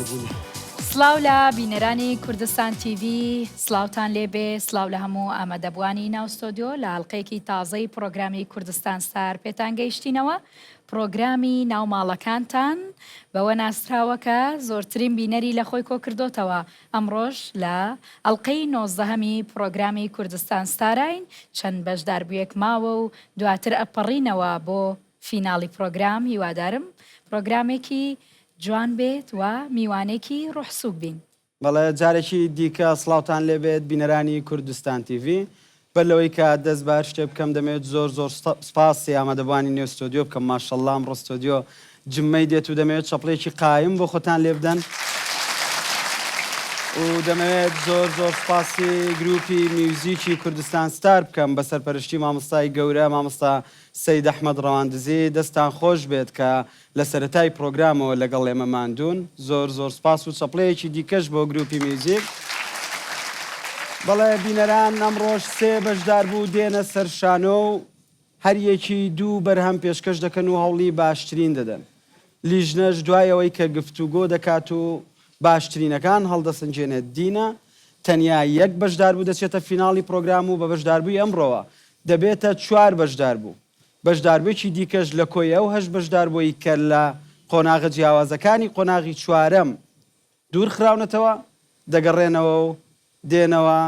لێبوونی. سڵاو لە بینەرانی کوردستان تیڤی، سڵاوتان لێبێ، سڵاو لە هەموو ئامادەبووانی ناو ستۆدیۆ لە ئەڵقەیەکی تازەی پڕۆگرامی کوردستان ستار پێتان گەیشتینەوە، پڕۆگرامی ناو ماڵەکانتان بەوە ناسراوە کە زۆرترین بینەری لە خۆی کۆکردۆتەوە، ئەمڕۆش لە ئەڵقەی نۆزدەهەمی پڕۆگرامی کوردستان ستاراین، چەند بەشداربوویەک ماوە و دواتر ئەپەڕینەوە بۆ فیناڵی پڕۆگرام، هیوادارم پڕۆگرامێکی جوان بێت و میوانێکی ڕوح سوک بین. بەڵێ جارێکی دیکە سڵاوتان لێبێت بینەرانی کوردستان تیڤی. بەر لەوەی کە دەست بە هەر شتێک بکەم دەمەوێت زۆر زۆر سپاسی ئامادەبووانی نێو ستۆدیۆ بکەم ماشەڵڵا ئەمڕۆ ستۆدیۆ جمەی دێت و دەمەوێت چەپڵێکی قایم بۆ خۆتان لێ بدەن و دەمەوێت زۆر زۆر سپاسی گروپی میوزیکی کوردستان ستار بکەم بە سەرپەرشتی مامۆستای گەورە مامۆستا سەید ئەحمەد ڕەواندزی دەستتان خۆش بێت کە لە سەرەتای پرۆگرامەوە لەگەڵ ئێمە ماندوون. زۆر زۆر سپاس و چەپڵەیەکی دیکەش بۆ گروپی میوزیک. بەڵێ بینەران ئەمڕۆش سێ بەشداربوو دێنە سەر شانۆ و هەر یەکی دوو بەرهەم پێشکەش دەکەن و هەوڵی باشترین دەدەن. لیژنەش دوای ئەوەی کە گفتوگۆ دەکات و باشترینەکان هەڵدەسەنگێنێت دینا تەنیا یەک بەشداربوو دەچێتە فیناڵی پرۆگرام و بە بەشداربووی ئەمڕۆوە دەبێتە چوار بەشداربوو. بەشداربووێکی دیکەش لە کۆی ئەو هەشت بەشداربووەی کە لە قۆناغە جیاوازەکانی قۆناغی چوارەم دوورخراونەتەوە، دەگەڕێنەوە و دێنەوە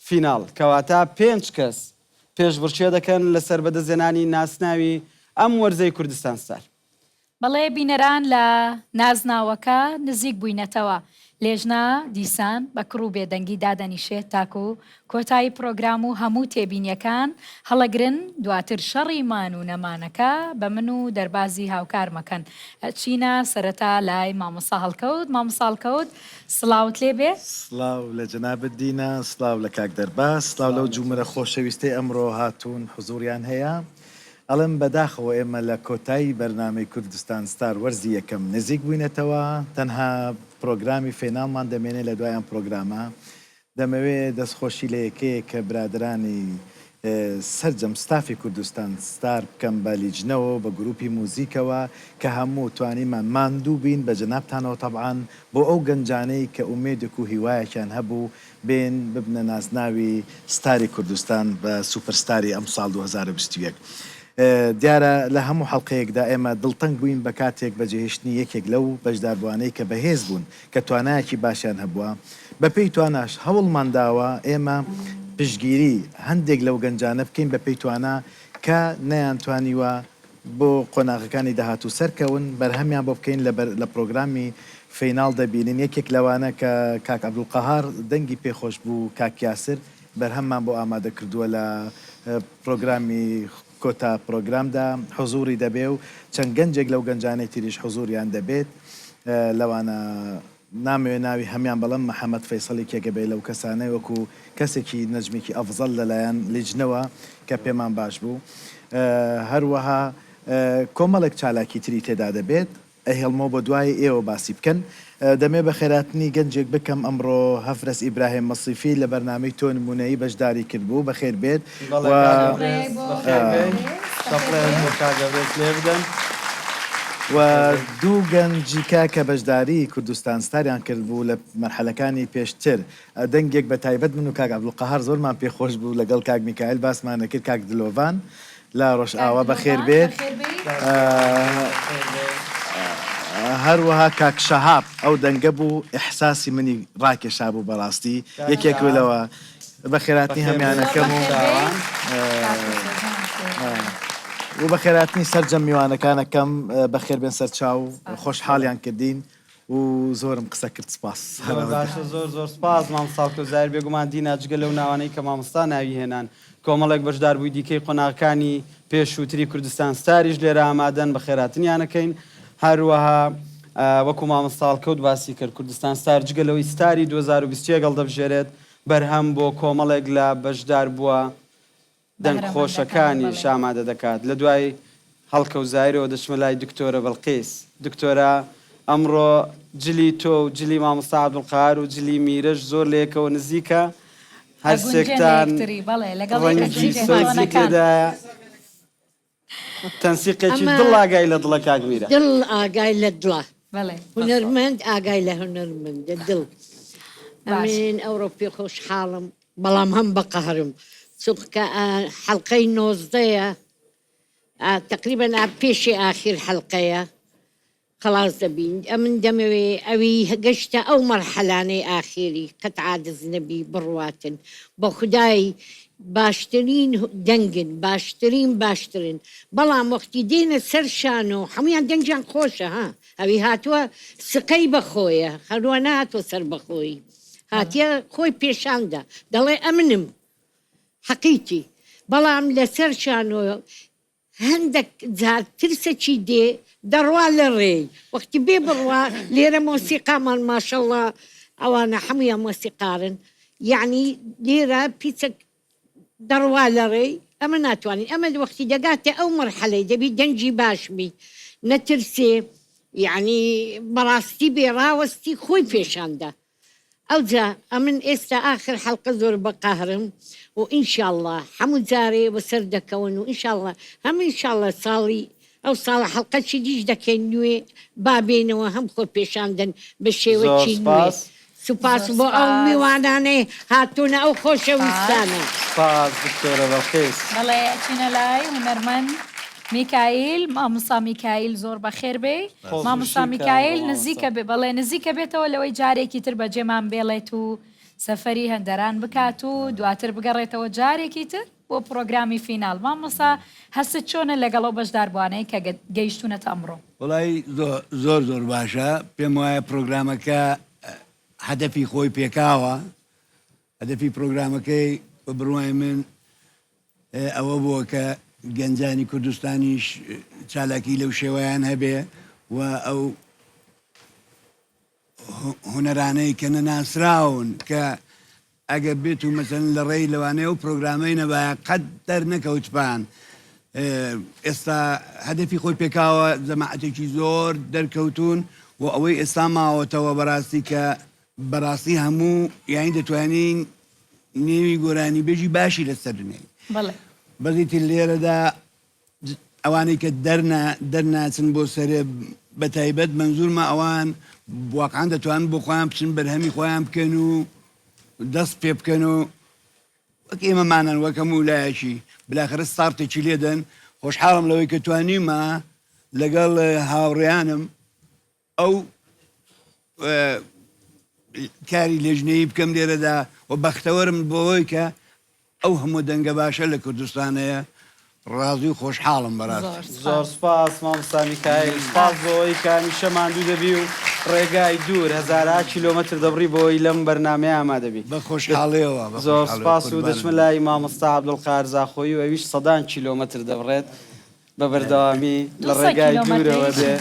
فیناڵ، کەواتە پێنج کەس پێشبڕکێ دەکەن لەسەر بەدەستهێنانی ناسناوی ئەم وەرزەی کوردستان ستار. بەڵێ بینەران لە نازناوەکە نزیک بووینەتەوە. لێژنە دیسان بە کڕ و بێدەنگی دادەنیشێت تاکو کۆتایی پرۆگرام و هەموو تێبینیەکان هەڵەگرن، دواتر شەڕی مان و نەمانەکە بە من و دەربازی هاوکارمەکەن. ئەچینە سەرەتا لای مامۆستا هەڵکەوت. مامۆستا هەڵکەوت سڵاوت لێ بێ. سڵاو لە جەنابت دینا، سڵاو لە کاک دەرباز، سڵاو لەو جومرە خۆشەویستەی ئەمڕۆ هاتوون حزوریان هەیە. ئەڵێم بەداخەوە ئێمە لە کۆتایی بەرنامەی کوردستان ستار وەرزی یەکەم نزیک بووینەتەوە، تەنها پرۆگرامی فیناڵمان دەمێنێ لە دوای ئەم پرۆگرامە دەمەوێ دەستخۆشی لە یەکەیەک کە برادەرانی سەرجەم ستافی کوردستان ستار بکەم بە لیجنەوە و بە گروپی موزیکەوە کە هەموو توانیمان ماندوو بین بە جەنابتانەوە تەبعەن بۆ ئەو گەنجانەی کە ئومێدێک و هیوایەکیان هەبوو بێن ببنە نازناوی ستاری کوردستان بە سوپەر ستاری ئەمساڵ 2021. دیارە لە هەموو حەڵقەیەکدا ئێمە دڵتەنگ بووین بە کاتێک بەجێهێشتنی یەکێک لەو بەشداربووانەی کە بەهێز بوون کە توانایەکی باشیان هەبووە بەپێی تواناش هەوڵمان داوە ئێمە پشتگیری هەندێک لەو گەنجانە بکەین بەپێی توانا کە نەیانتوانیوە بۆ قۆناغەکانی داهاتوو سەرکەون، بەرهەمیان بۆ بکەین لە لە پرۆگرامی فیناڵ دەبینین یەکێک لەوانە کە کاک عەبدولقەهار دەنگی پێ خۆش بوو کاک یاسر بەرهەممان بۆ ئامادە کردووە لە پرۆگرامی کۆتا پرۆگرامدا حزوری دەبێ و چەند گەنجێک لەو گەنجانەی تریش حزوریان دەبێت لەوانە نامەوێ ناوی هەمیان بڵێم محەمەد فەیسەڵ یەکێکە بێ لەو کەسانەی وەکو کەسێکی نەجمێکی ئەفزەڵ لەلایەن لیجنەوە کە پێمان باش بوو هەروەها کۆمەڵێک چالاکی تری تێدا دەبێت ئەهێڵمەوە بۆ دوای ئێوە باسی بکەن دەمێ بەخێراتنی گەنجێک بکەم ئەمڕۆ هەفرەس ئیبراهیم مەسیفی لە بەرنامەی تۆ نمونەیی بەشداری کردبوو بەخێر بێت بەڵێ و کاک ئەڤرێز بەخێر بێی چەپڵەیەک بۆ کاک ئەڤرێز لێ بدەن. و دوو گەنجیکە کە بەشداری کوردستان ستاریان کردبوو لە مەرحەلەکانی پێشتر دەنگێک بە تایبەت من و کاک عەبدولقەهار زۆرمان پێ خۆش بوو لەگەڵ کاک میکایل باسمان دەکرد کاک دلۆڤان لە کاک ڕۆژئاوا بەخێر دلۆڤان بێت بەخێر بێی. هەروەها کاک شەهاب ئەو دەنگە بوو ئیحساسی منی ڕاکێشابوو بەڕاستی کاک یەکێک شەهاب لەوە بەخێراتنی بەخێر بێی هەمیانەکەم و زۆر بەخێر بێی چاوان. کاک سۆزان سۆزان. و بەخێراتنی سەرجەم میوانەکانەکەم بەخێربێن سەرچاو سپاس. خۆشحاڵیان کردین و زۆرم قسە کرد سپاس. زۆر باشە زۆر زۆر سپاس مامۆستا هەڵکەوت زاهیر بێگومان دینا جگە لەو ناوانەی کە مامۆستا ناوی هێنان کۆمەڵێک بەشداربووی دیکەی قۆناغەکانی پێشووتری کوردستان ستاریش لێرە ئامادەن بەخێرهاتنیان ئەکەین هەروەها وەکو مامۆستا هەڵکەوت باسی کرد کوردستان ستار جگە لەوەی ستاری 2021 هەڵدەبژێرێت بەرهەم بۆ کۆمەڵێک لە بەشداربووە دەنگ بەهرەمەندەکان خۆشەکانیش بەڵێ. ئامادە دەکات. لە دوای هەڵکەوت زاهیرەوە دەچمە لای دکتۆرە بەڵقیس. دکتۆرە ئەمڕۆ جلی تۆ و جلی مامۆستا عەبدولقەهار و جلی میرەش زۆر لە یەکەوە نزیکە. هەر ئەگونجێن لە سێکتان یەکتری بەڵێ لەگەڵ یەک ڕەنگی ئەگونجێن سەوزی تۆنەکان. تێدایە. تەنسیقێکی ئەمە دڵ ئاگای لە دڵە کاک میرە. دڵ ئاگای لە دڵە. بەڵێ. هونەرمەند ئاگای لە هونەرمەندە دڵ. باش. ئەمن ئەوڕۆ پێ خۆشحاڵم بەڵام هەم بە قەهرم چونکە حەڵقەی نۆزدەیە تەقریبەن پێشی ئاخیر حەڵقەیە خەڵاس دەبین ئەمن دەمەوێ ئەوی گەشتە ئەو مەرحەلانەی ئاخیری قەت عادز نەبی بڕواتن بە خودای باشترین دەنگن باشترین باشترن بەڵام وەختی دێنە سەر شانۆ هەموویان دەنگیان خۆشە ها ئەوی هاتووە سقەی بەخۆیە هەروە نەهاتوە سەر بەخۆی هاتیە خۆی پێشاندا دەڵێ ئەمنم حەقیتی بەڵام لەسەر شانۆ هەندەک جار ترسەکی دێ دەڕوا لە ڕێی وەختی بێ بڕوا لێرە مۆسیقامان ماشەڵڵا ئەوانە حەموویان مۆسیقارن یەعنی لێرە پیچەک دەڕوا لە ڕێی ئەمە ناتوانین ئەمە وەختی دەگاتە ئەو مەرحەلەی دەبی دەنگی باش بی نەترسێ یەعنی بەڕاستی بێ ڕاوەستی خۆی پێشاندا ئەوجا ئەمن ئێستا ئاخر حەڵقە زۆر بە قەهرم و ئینشاڵڵا حەموو جارێ وەسەر دەکەون و ئینشاڵڵا هەم ئینشاڵڵا ساڵی ئەو ساڵە حەڵقەکی دیش دەکەین نوێ با بێنەوە هەم خۆ پێشان دەن بە زۆر شێوەکی نوێ سپاس. سوپاس زۆر بۆ ئەو سپاس. میوانانەی هاتوونە ئەو سپاس. خۆشەویستانە. سپاس دکتۆرە بەڵقیس. بەڵێ ئەچینە لای هونەرمەند میکایل مامۆستا میکایل زۆر بەخێر بێی مامۆستا خۆشی کە میکایل مامۆستا. نزیکە بێ بەڵێ نزیکە بێتەوە لەوەی جارێکی تر بەجێمان بێڵێت و سەفەری هەندەران بکات و دواتر بگەڕێتەوە جارێکی تر بۆ پڕۆگرامی فیناڵ مامۆستا هەستت چۆنە لەگەڵ ئەو بەشداربووانەی کە گەیشتوونەتە ئەمڕۆ؟ وەڵایی زۆر زۆر باشە پێم وایە پرۆگرامەکە هەدەفی خۆی پێکاوە هەدەفی پرۆگرامەکەی بە بڕوای من ئەوە بووە کە گەنجانی کوردستانیش چالاکی لەو شێوەیان هەبێ و ئەو هونەرانەی کە نەناسراون کە ئەگەر بێت و مەسەن لە ڕێی لەوانەیە ئەو پرۆگرامەی نەبایە قەت دەرنەکەوتبان ئێستا هەدەفی خۆی پێکاوە جەماعەتێکی زۆر دەرکەوتون و ئەوەی ئێستا ماوەتەوە بەڕاستی کە بەڕاستی هەموو یانی دەتوانین نێوی گۆرانیبێژی باشی لەسەر بنێین بەڵێ. بەس ئیتر لێرەدا ئەوانەی کە دەرنا دەرناچن بۆ سەرێ بە تایبەت مەنزورمە ئەوان واقعا دەتوانن بۆ خۆیان بچن بەرهەمی خۆیان بکەن و دەست پێ بکەن و وەک ئێمەمانن وەک هەموو لایەکی بلاخرە ستارتێکی لێدەن خۆشحاڵم لەوەی کە توانیومە لەگەڵ هاوڕێیانم ئەو کاری لێژنەیی بکەم لێرەدا و بەختەوەرم بەوەی کە ئەو هەموو دەنگە باشە لە کوردستان هەیە ڕازی و خۆشحاڵم بەڕاستی. زۆر سوپاس مامۆستا میکایل، سوپاس بۆ ئەوەی کە هەمیشە ماندوو دەبی و ڕێگای دوور هەزارەها کیلۆمەتر دەبڕی بۆ ئەوەی لەم بەرنامەیە ئامادە بی. بە خۆشحاڵیەوە، بە زۆر خۆشحاڵیەوە سوپاس و قوربانت دەچمە بم. لای مامۆستا عەبدولقاهر زاخۆیی و ئەویش سەدان کیلۆمەتر دەبڕێت بە بەردەوامی لە 200 ڕێگای دوورەوە کیلۆمەتریش. دێ.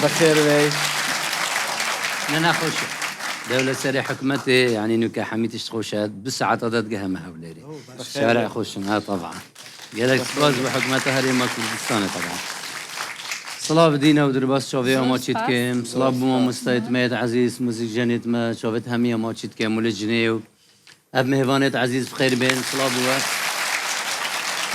بەخێر بێی. نا ناخۆشە دەولەت سەرێ حکومەتێ یانی نوکە حەمی تشت خۆشە دو ساعەتە دەتگەهەمە هەولێرێ بەخێر شارع بێی. خۆشن ها تەبعا گەلەک بەخێر سپاس بێی. بۆ حکومەتە هەرێما کوردستانێ تەبعا سڵاڤ دینا و درباس چاڤێ زۆر ماچیت سپاس. کەم زۆر سڵاڤ بۆ سپاس. مامۆستایت مەیەت عەزیز موزیک ژەنێت مە چاڤێت هەمیە ماچیت کەم و لە جنێ و ئەڤ مێڤانێت عەزیز بخێر بێن سڵاڤ بوە.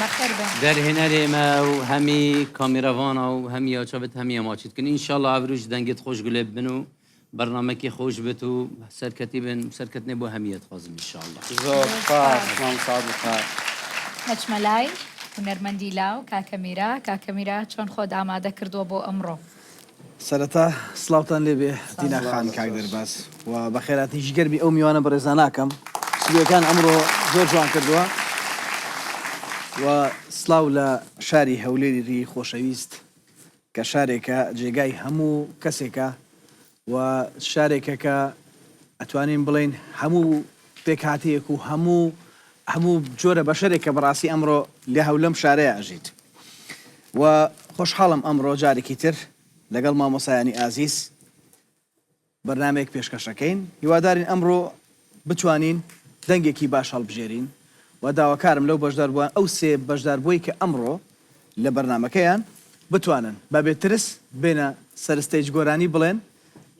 بەخێر بێن. دەرهێنەرێ مە و هەمی کامیرەڤانا و هەمیە چاڤێت هەمیە ماچیت کن ئینشاڵا ئەڤروژ دەنگێت خۆش گولێ بن و بەرنامەکی خۆش بێت و سەرکەتی بن سەرکەتنێ بۆ هەمیە دخوازم ئینشاڵا. زۆر زۆر سوپاس سوپاس. مامۆستا عەبدولقاهر. ئەچمە لای هونەرمەندی لاو کاکە میرا کاکە میرا چۆن خۆت ئامادە کردووە بۆ ئەمڕۆ؟ سەرەتا سڵاوتان لێبێ دینا خان کاک دەرباز و بەخێراتنیکی گەرمی ئەو میوانە بەڕێزانە ئەکەم ستودیۆکان ئەمڕۆ زۆر جوان کردووە و سڵاو لە شاری هەولێری خۆشەویست کە شارێکە جێگای هەموو کەسێکە و شارێکە کە ئەتوانین بڵێین هەموو پێکهاتەیەک و هەموو هەموو جۆرە بەشەرێک کە بەڕاستی ئەمڕۆ لە هەو لەم شارەیە ئەژیت و خۆشحاڵم ئەمڕۆ جارێکی تر لەگەڵ مامۆسایانی ئازیز بەرنامەیەک پێشکەش ئەکەین هیوادارین ئەمڕۆ بتوانین دەنگێکی باش هەڵبژێرین و داواکارم لەو بەشداربووان ئەو سێ بەشداربووەی کە ئەمڕۆ لە بەرنامەکەیان بتوانن بە بێ ترس بێنە سەر stage گۆرانی بڵێن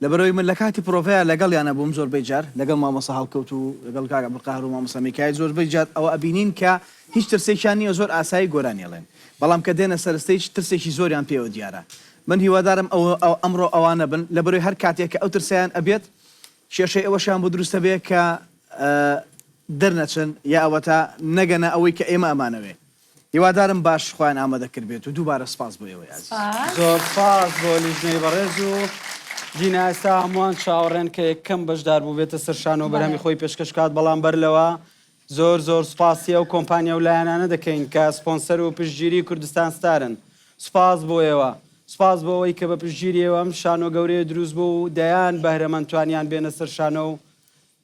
لەبەرئەوەی من لە کاتی پرۆڤەیا لەگەڵیانا بووم زۆربەی جار لەگەڵ مامۆستا هەڵکەوت و لەگەڵ کاک عەبدولقاهر و مامۆستا میکایل زۆربەی جار ئەوە ئەبینین کە هیچ ترسێکیان نییە زۆر ئاسایی گۆرانی ئەڵێن بەڵام کە دێنە سەر stage ترسێکی زۆریان پێوە دیارە. من هیوادارم ئەو ئەمڕۆ ئەوانە بن لەبەرەوەی هەر کاتێک کە ئەو ترسەیان ئەبێت کێشەی ئەوەشیان بۆ دروست ئەبێ کە دەرنەچن یا ئەوەتا نەگەنە ئەوەی کە ئێمە ئەمانەوێ. هیوادارم باش خۆیان ئامادە کردبێت و دووبارە سپاس بۆ ئێوەی ئازیز. زۆر سپاس بۆ لیژنەی بەڕێز و دینا ئێستا هەمووان چاوەڕێن کە یەکەم بەشداربوو بێتە سەر شانۆ و بەرهەمی خۆی پێشکەش بکات بەڵام بەر لەوە زۆر زۆر سوپاسی ئەو کۆمپانیا و لایەنانە دەکەین کە سپۆنسەر و پشتگیری کوردستان ستارن. سوپاس بۆ ئێوە. سوپاس بۆ ئەوەی کە بە پشتگیری ئێوە ئەم شانۆ گەورەیە دروست بوو و دەیان بەهرەمەند توانیان بێنە سەر شانۆ و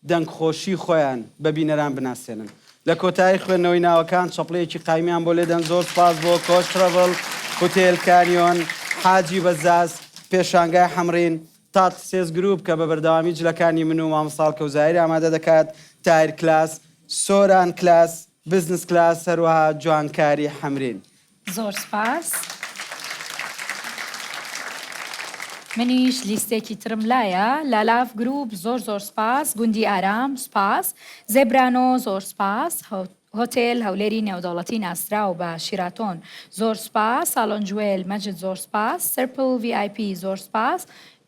دەنگخۆشی خۆیان بە بینەران بناسێنن. لە کۆتایی خوێندنەوەی ناوەکان چەپڵەیەکی قایمیان بۆ لێدەن. زۆر سوپاس بۆ کۆش ترەڤڵ، هوتێل کانیۆن، حاجی بەزاز، پێشانگای حەمرین، تاتسێس گروپ کە بە بەردەوامی جلەکانی من و مامۆستا هەڵکەوت زاهیر ئامادە دەکات، تاهیر کلاس، سۆران کلاس، بزنس کلاس، هەروەها جوانکاری حەمرین. زۆر سپاس. منیش لیستێکی ترم لایە. لالاف گروپ زۆر زۆر سپاس. گوندی ئارام سپاس. زێبرانۆ زۆر سپاس. هۆتێل هەولێری نێودەوڵەتی ناسراو بە شیراتۆن زۆر سوپاس ساڵۆن جوێل مەجد زۆر سوپاس سرپل ڤی ئای پی زۆر سوپاس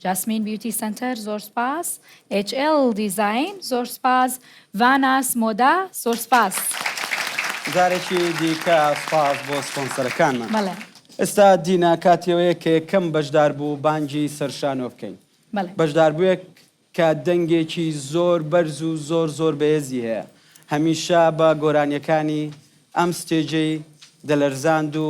جاسمین بیوتی سەنتەر زۆر سوپاس ئێچ ئێڵ دیزاین زۆر سوپاس ڤاناس مۆدا زۆر سوپاس. جارێکی دیکە سوپاس بۆ سپۆنسەرەکانمان. بەڵێ. ئێستا دینا کاتی ئەوەیە کە یەکەم بەشداربوو بانگی سەر شانۆ بکەین. بەڵێ. بەشداربووێک کە دەنگێکی زۆر بەرز و زۆر زۆر بەهێزی هەیە هەمیشە بە گۆرانیەکانی ئەم stage ەی دەلەرزاند و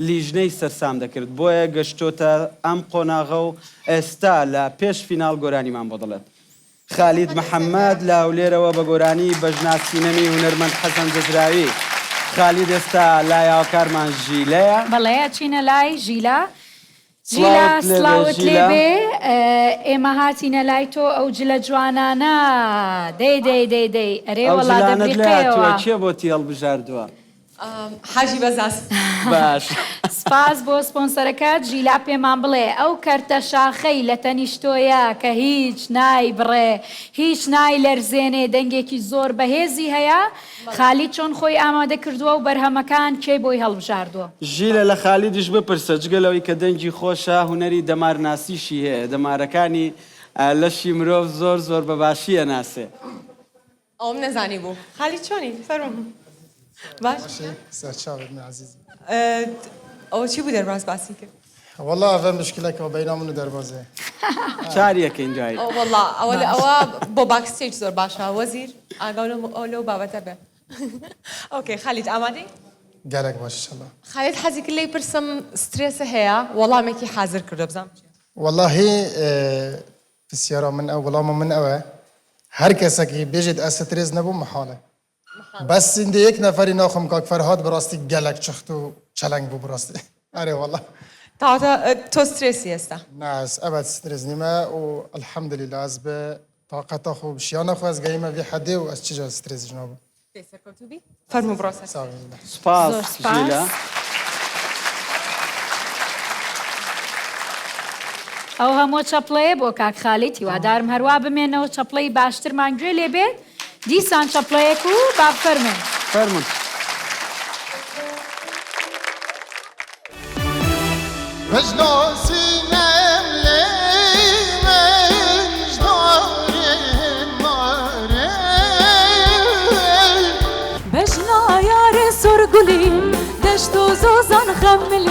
لیژنەی سەرسام دەکرد بۆیە گەشتۆتە ئەم قۆناغە و ئێستا لە پێش فیناڵ گۆرانیمان بۆ دەڵێت خالید محەمەد لە هەولێرەوە بە گۆرانی بەژنا سینەمی هونەرمەند حەسەن جەزراوی خالید ئێستا لای هاوکارمان ژیلەیە. بەڵێ ئەچینە لای ژیلە ژیلا سڵاوت لێ بێ ئێمە هاتینە لای تۆ ئەو جلە جوانانە دەی دەی دەی دەی ئەرێ وەڵا دەبریقێیەوە. کێ بۆتی هەڵبژاردووە؟ حاجی بەزاز. باش. سپاس بۆ سپۆنسەرەکەت ژیلا پێمان بڵێ ئەو کەرتە شاخەی لە تەنیشت تۆیە کە هیچ نایبڕێ هیچ نایلەرزێنێ دەنگێکی زۆر بەهێزی هەیە خالید چۆن خۆی ئامادە کردووە و بەرهەمەکان کێ بۆی هەڵبژاردووە؟ ژیلە لە خالیدیش بپرسە جگە لەوەی کە دەنگی خۆشە هونەری دەمارناسیشی هەیە دەمارەکانی لەشی مرۆڤ زۆر زۆر بە باشی ئەناسێ. ئەوەم نەزانی بوو. خالید چۆنی؟ فەرموو. باشی؟ سەرچاوت من عەزیزم. ئەوە چی بوو دەرباز باسی کرد؟ وەڵا ئەڤە مشکلەکە بەینا من و دەربازێ. چاری ئەکەین دوایی. وەڵا ئەوە ئەوە بۆ backstage زۆر باشە وەزیر ئاگاو لەو بابەتە بێ. okay خالید ئامادەی؟ گەلەک باش ئیشەڵا. خالید حەزی کرد لێی پرسم سترێسە هەیە وەڵامێکی حازر کردوە بزانم چیە. وەڵاهی پرسیارا من ئەو وەڵاما من ئەوە هەر کەسەکی بێژێت ئەز سترێس نەبووم مەحاڵە بەس سیندێ یەک نەفەری ناخۆم کاک فەرهاد بەڕاستی گەلەک چخت و چەلەنگ بوو بەڕاستی ئەرێ وەڵا. تاواتە تۆ سترێسی ئێستا؟ نا ئەز ئەبەد سترێس نیمە و الحمدللە ئەز بە تاقەتا خۆ و شیانا خۆ ئەز گەیمە ڤی حەدێ و ئەز چ جار سترێسیش نابم. دەی سەرکەوتوو بی فەرموو بڕۆ سەر. سوپاس ژیلا. ئەو هەموو چەپڵەیە بۆ کاک خالید هیوادارم هەروا بمێنەوە چەپڵەی باشترمان گوێ لێ بێت دیسان چەپڵەیەک و با بفەرموون. فەرموون. بەژنا یارێ سۆرگولی دەشت و زۆزان خەملی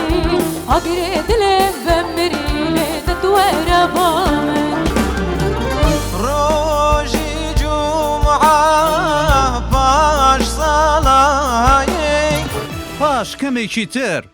ئاگرێ دلێ ڤەمری لێ دەتوەرە با من. ڕۆژی جومعە پاش سەڵایەی. پاش کەمێکی تر.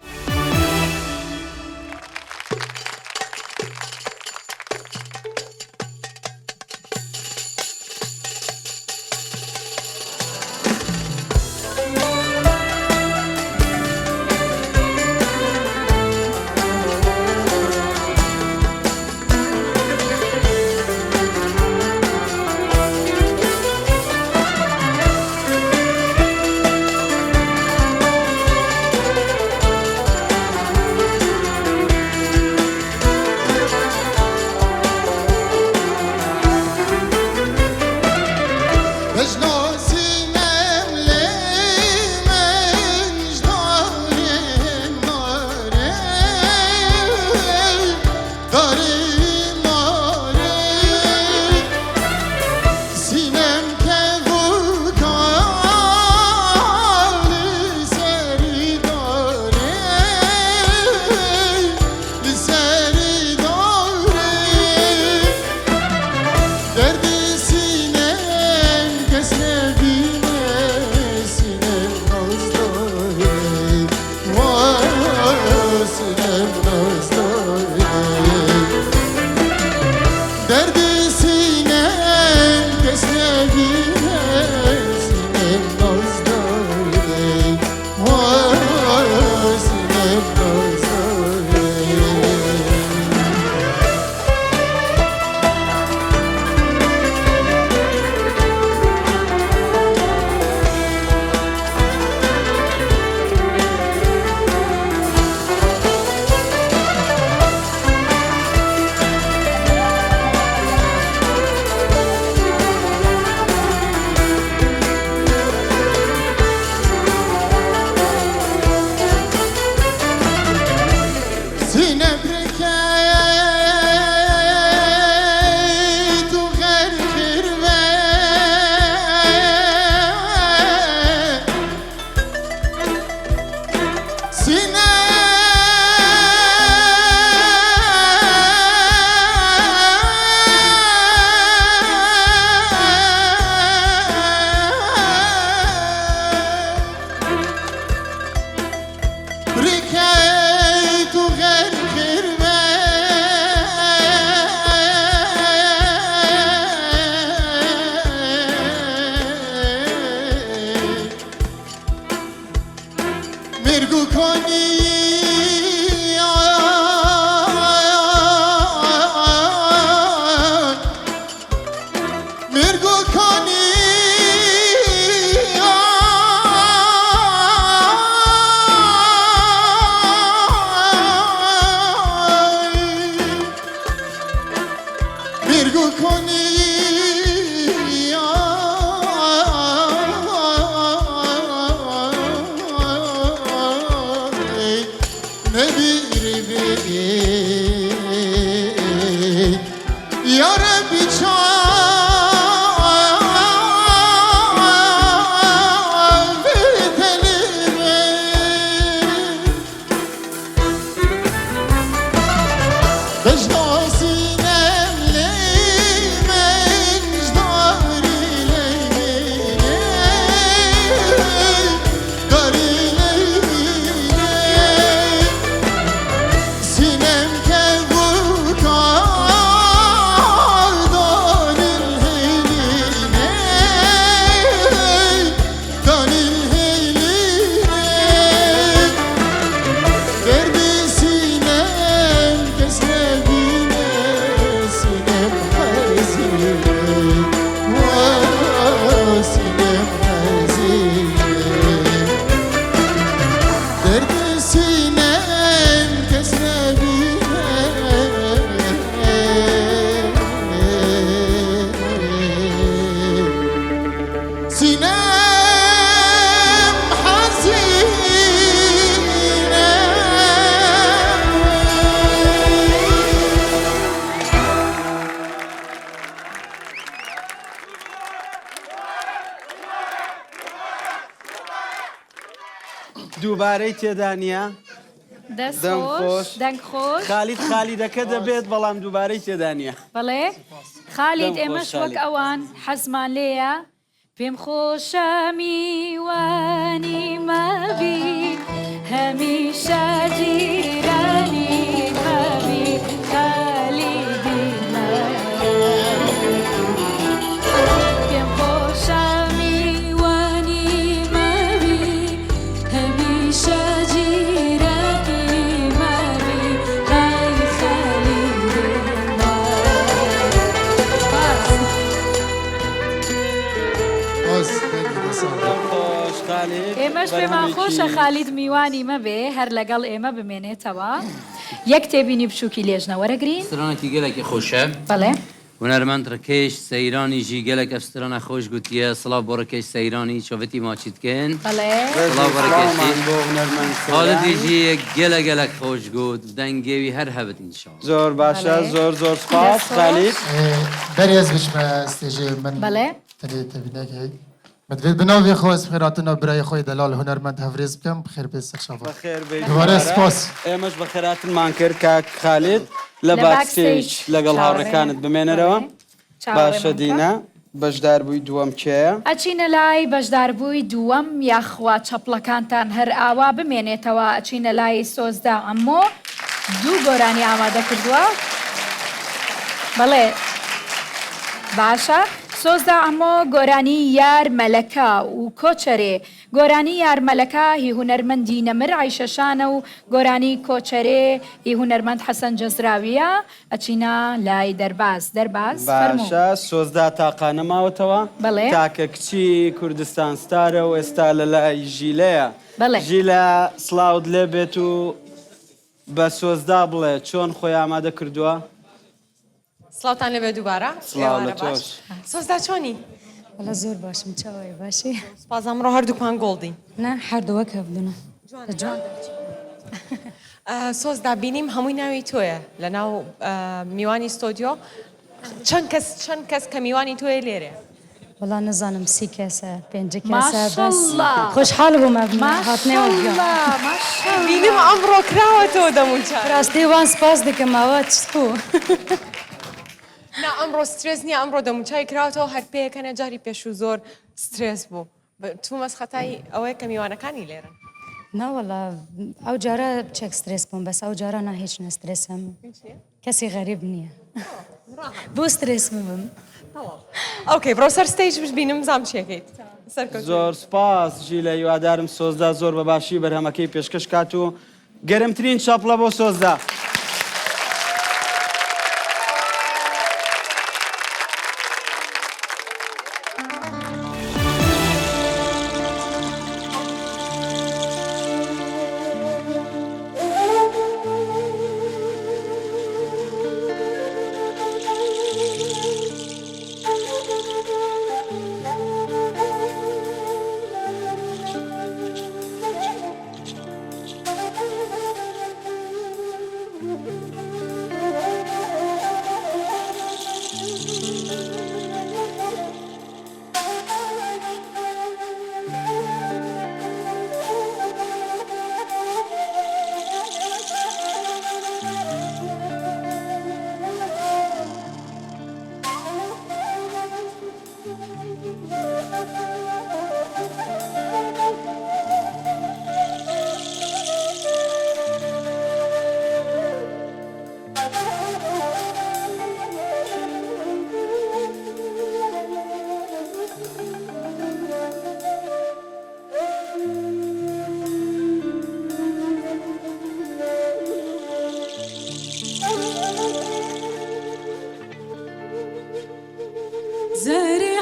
مێرگ و کانی مێرگ و کانی مێرگ و کانی یارەبی سینەم حەزینە. دووبارەی تێدا نییە؟ دەست دەم خۆش خۆش. دەنگ خۆش خالید خالیدەکە دەبێت بەڵام دووبارەی تێدا نییە. بەڵێ خالید دەم خۆش ئێمەش وەک خالید. ئەوان حەزمان لێیە پێم خۆشە میوانی مەبی هەمیشە جیرانی مەبی خالیدی پێم خۆشە میوانی مەبی هەمیشە جیرانی مەبی هەی خالیدی ئێمەش پێمان خۆشە خالید میوانی مەبێ هەر لەگەڵ ئێمە بمێنێتەوە یەک تێبینی بچووکی لێژنە وەرەگرین. سترانێکی گەلەکی خۆشە. بەڵێ. هونەرمەند ڕکێش سەیرانی ژی گەلەک ئەف سترانە خۆش گوتیە سڵاو بۆ ڕکێش سەیرانی چۆڤتی ماچی دکەن. بەڵێ. سڵاو بۆ ڕکێشی. سڵاومان بۆ هونەرمەند خالدی سەیرانی. ژی گەلە گەلەک خۆش گوت دەنگێوی هەر هەبت ان شاء اللە. زۆر باشە بەڵێ. زۆر زۆر سوپاس دەست خۆش. خالید. بەرێ ez بچمە ستێژێ من بەڵێ. تەنێ تەبینێک هەی مدوێت بناوێ خۆ ez بخێراتنە برای خۆی دەلال هونەرمەند هەڤرێز بکەم بخێر بێ سەرچاوە. بەخێر بێی دووبارە دووبارە. سپاس. ئێمەش بەخێراتنمان کرد کاک خالید لە لە باکستەیج باکستەیج لەگەڵ چاوەڕێ هاوڕێکانت بمێنەرەوە. بەڵێ چاوەڕێمان باشە بکە. دینا بەشداربووی دووەم کێیە؟ ئەچینە لای بەشداربووی دووەم یاخوا چەپڵەکانتان هەر ئاوا بمێنێتەوە ئەچینە لای سۆزدا عەمۆ دوو گۆرانی ئامادە کردووە بەڵێ باشە سۆزدا عەمۆ گۆرانی یار مەلەکە و کۆچەرێ گۆرانی یار مەلەکە هی هونەرمەندی نەمر عەیشە شانە و گۆرانی کۆچەرێ هی هونەرمەند حەسەن جەزراویە ئەچینە لای دەرباز دەرباز فەرموو. باشە سۆزدا تاقانە ماوەتەوە بەڵێ. تاکە کچی کوردستان ستارە و ئێستا لە لای ژیلەیە. بەڵێ. ژیلە سڵاوت لێ بێت و بە سۆزدا بڵێ چۆن خۆی ئامادە کردووە؟ سڵاوتان لێبێ دووبارە. سڵاو لە ئێوارە باش. تۆش. سۆزدا چۆنی؟ وەڵا زۆر باشم چاوای باشی؟ سوپاس ئەمڕۆ هەردووکمان گۆڵدین. نا هەردوو وەک هەڤدونە. جوان سۆزدا بینیم هەمووی ناوی تۆیە لەناو میوانی ستۆدیۆ چەند کەس چەند کەس کە میوانی تۆیە لێرێ؟ وەڵا نزانم سی کەسە پێنج کەسە بەس ماشەڵڵا خۆشحاڵ بووم هاتنەوە ماشەڵڵا ماشەڵڵا. بینیم ئەمڕۆ کراوەتەوە دەموچاوت. ڕاستی وان سپاس دەکەم ئەوە چ بوو؟ نا ئەمڕۆ سترێس نییە ئەمڕۆ دەموچاوی کراوەتەوە هەر پێکەنێ جاری پێشوو زۆر سترێس بوو تومەز خەتای ئەوەیە کە میوانەکانی لێرەن. ناوەڵا ئەو جارە چەک سترێس بووم بەس ئەو جارە نا هیچ نە سترێسم کەسی غەریب نییە بۆ سترێس ببم. okay بڕۆ سەر stage ببینم بزانم چیەکەیت. سەرکەوتوو. زۆر سوپاس ژیلە هیوادارم سۆزدا زۆر بە باشی بەرهەمەکەی پێشکەش کات و گەرمترین چەپڵە بۆ سۆزدا. زەری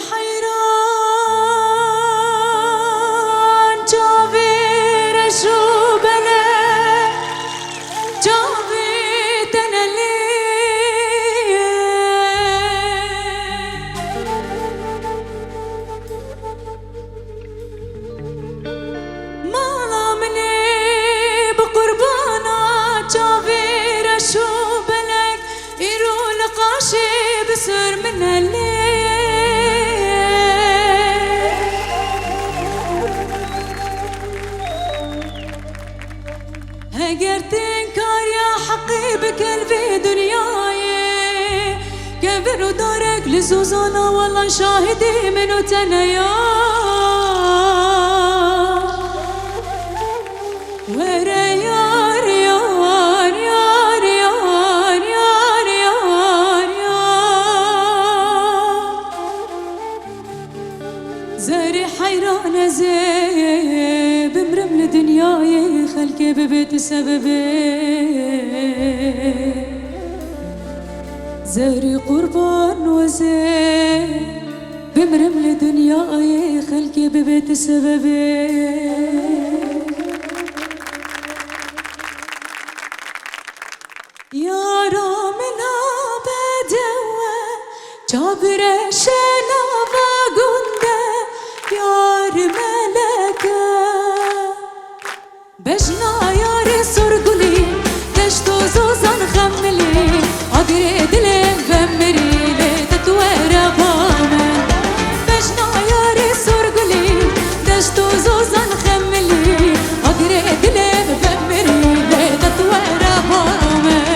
حەیران چاوی رەش و بەلەک چاوی تەنە لێیە. ماڵا منێ بە قوربانا چاوی رەش و بەلەک ئیرۆ لە قاشێ بسر منە لێ. هەگەر تێنکاریا حەقی بکەن ڤێ دنیایێ کەڤر و دارەک لە زۆزانا وەڵا شاهدێ من و تەنەیا. وەرە یار یار یار یار یار یار یار زەری حەیران ئەزێ بمرم لە دنیایێ خەلکێ ببێت سەبەبێ زەری قوربان وەزێ بمرم لە دنیایێ خەلکێ ببێت سەبەبێ. یارا منا بەدەوە چاڤرەشە ناڤا گوندە یار مەلەکە بەژنا یارێ سۆرگولی دەشت و زۆزان خەملی ئاگرێ دلێ ڤەمری لێ تەتوەرە با من بەژنا یارێ سۆرگولی دەشت و زۆزان خەملی ئاگرێ دلێ ڤەمری لێ تەتوەرە با من.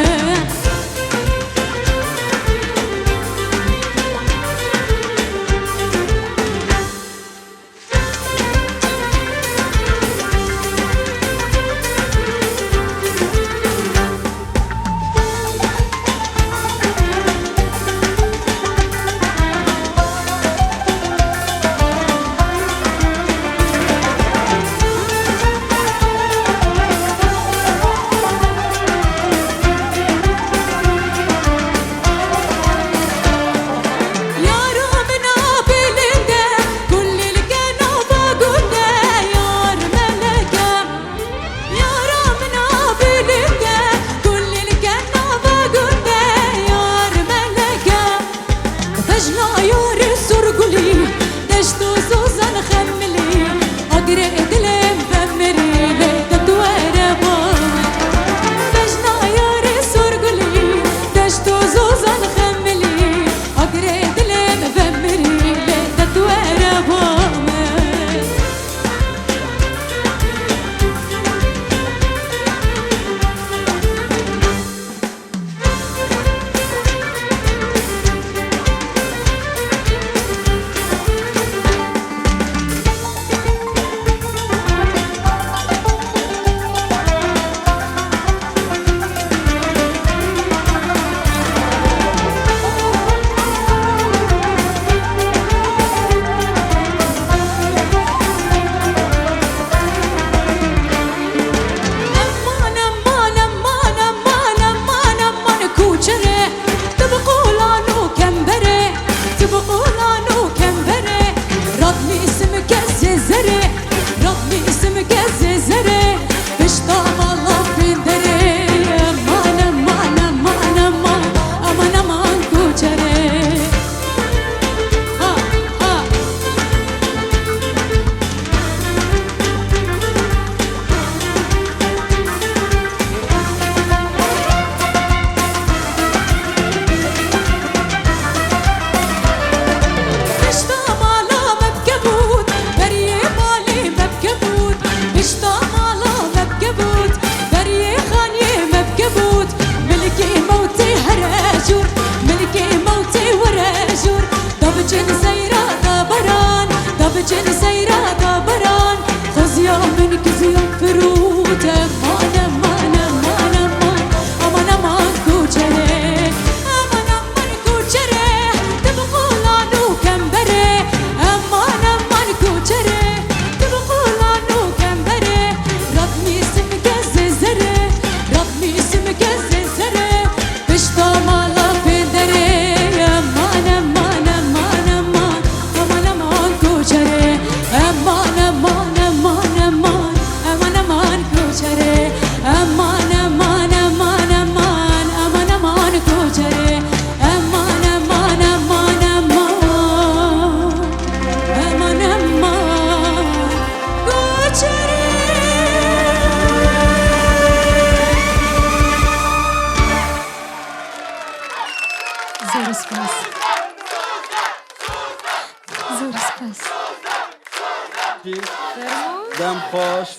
دەم خۆش.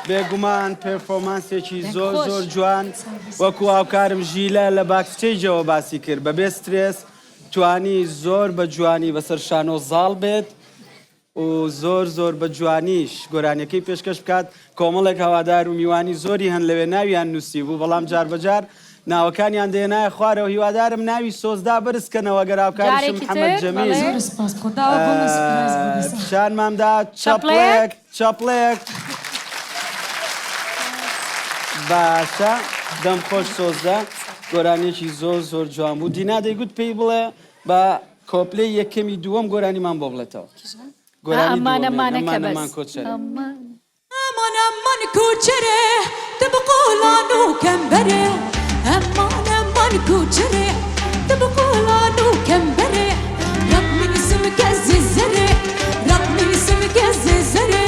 بێگومان performance ێکی زۆر زۆر جوان وەکو هاوکارم ژیلە لە backstage ەوە باسی کرد بەبێ سترێس توانی زۆر بە جوانی بەسەر شانۆ زاڵ بێت و زۆر زۆر بە جوانیش گۆرانیەکەی پێشکەش بکات، کۆمەڵێک هەوادار و میوانی زۆری هەن لەوێ ناویان نووسیبوو بەڵام جار بە جار ناوەکانیان دەهێنایە خوارەوە هیوادارم ناوی سۆزدا بەرز کەنەوە گەر هاوکاریشم جارێکی محەمەد تر جەمیل بەڵێ. زۆر سپاس خودا ئەوە بۆ من سوپرایز بوو دیسان. پیشانمان دا چەپڵەیەک. چەپڵەیەک چەپڵەیەک باشە دەم خۆش سۆزدا گۆرانیەکی زۆر زۆر جوان بوو دینا دەیگوت پێی بڵێ با کۆپلەی یەکەمی دووەم گۆرانیمان بۆ بڵێتەوە. گۆرانی ئەمان دووەم ئەمانە ئەمان کە ئەمان بەس کۆچەرێ. ئەمان. ئەمان ئەمان کۆچەرێ تە بە قۆڵان و کەمبەرێ ئەمان ئەمان کۆچەرێ تە بە قۆڵان و کەمبەرێ ڕەقمی سمکە زێزەرێ ڕەقمی سمکە زێزەرێ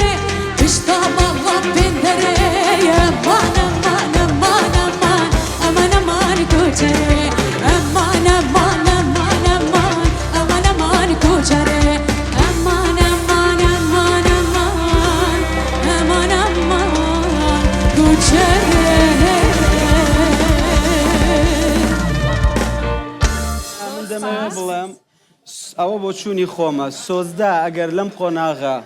پشتا ماڵا پێندەرێ ئەمان ئەمان ئەمان ئەمان ئەمان ئەمان کۆچەرێ ئەمان ئەمان ئەمان ئەمان ئەمان ئەمان کۆچەرێ ئەمان ئەمان ئەمان ئەمان ئەمان ئەمان کۆچەرێ. من دەمەوێت بڵێم ئەوە بۆچوونی خۆمە، سۆزدا ئەگەر لەم قۆناغە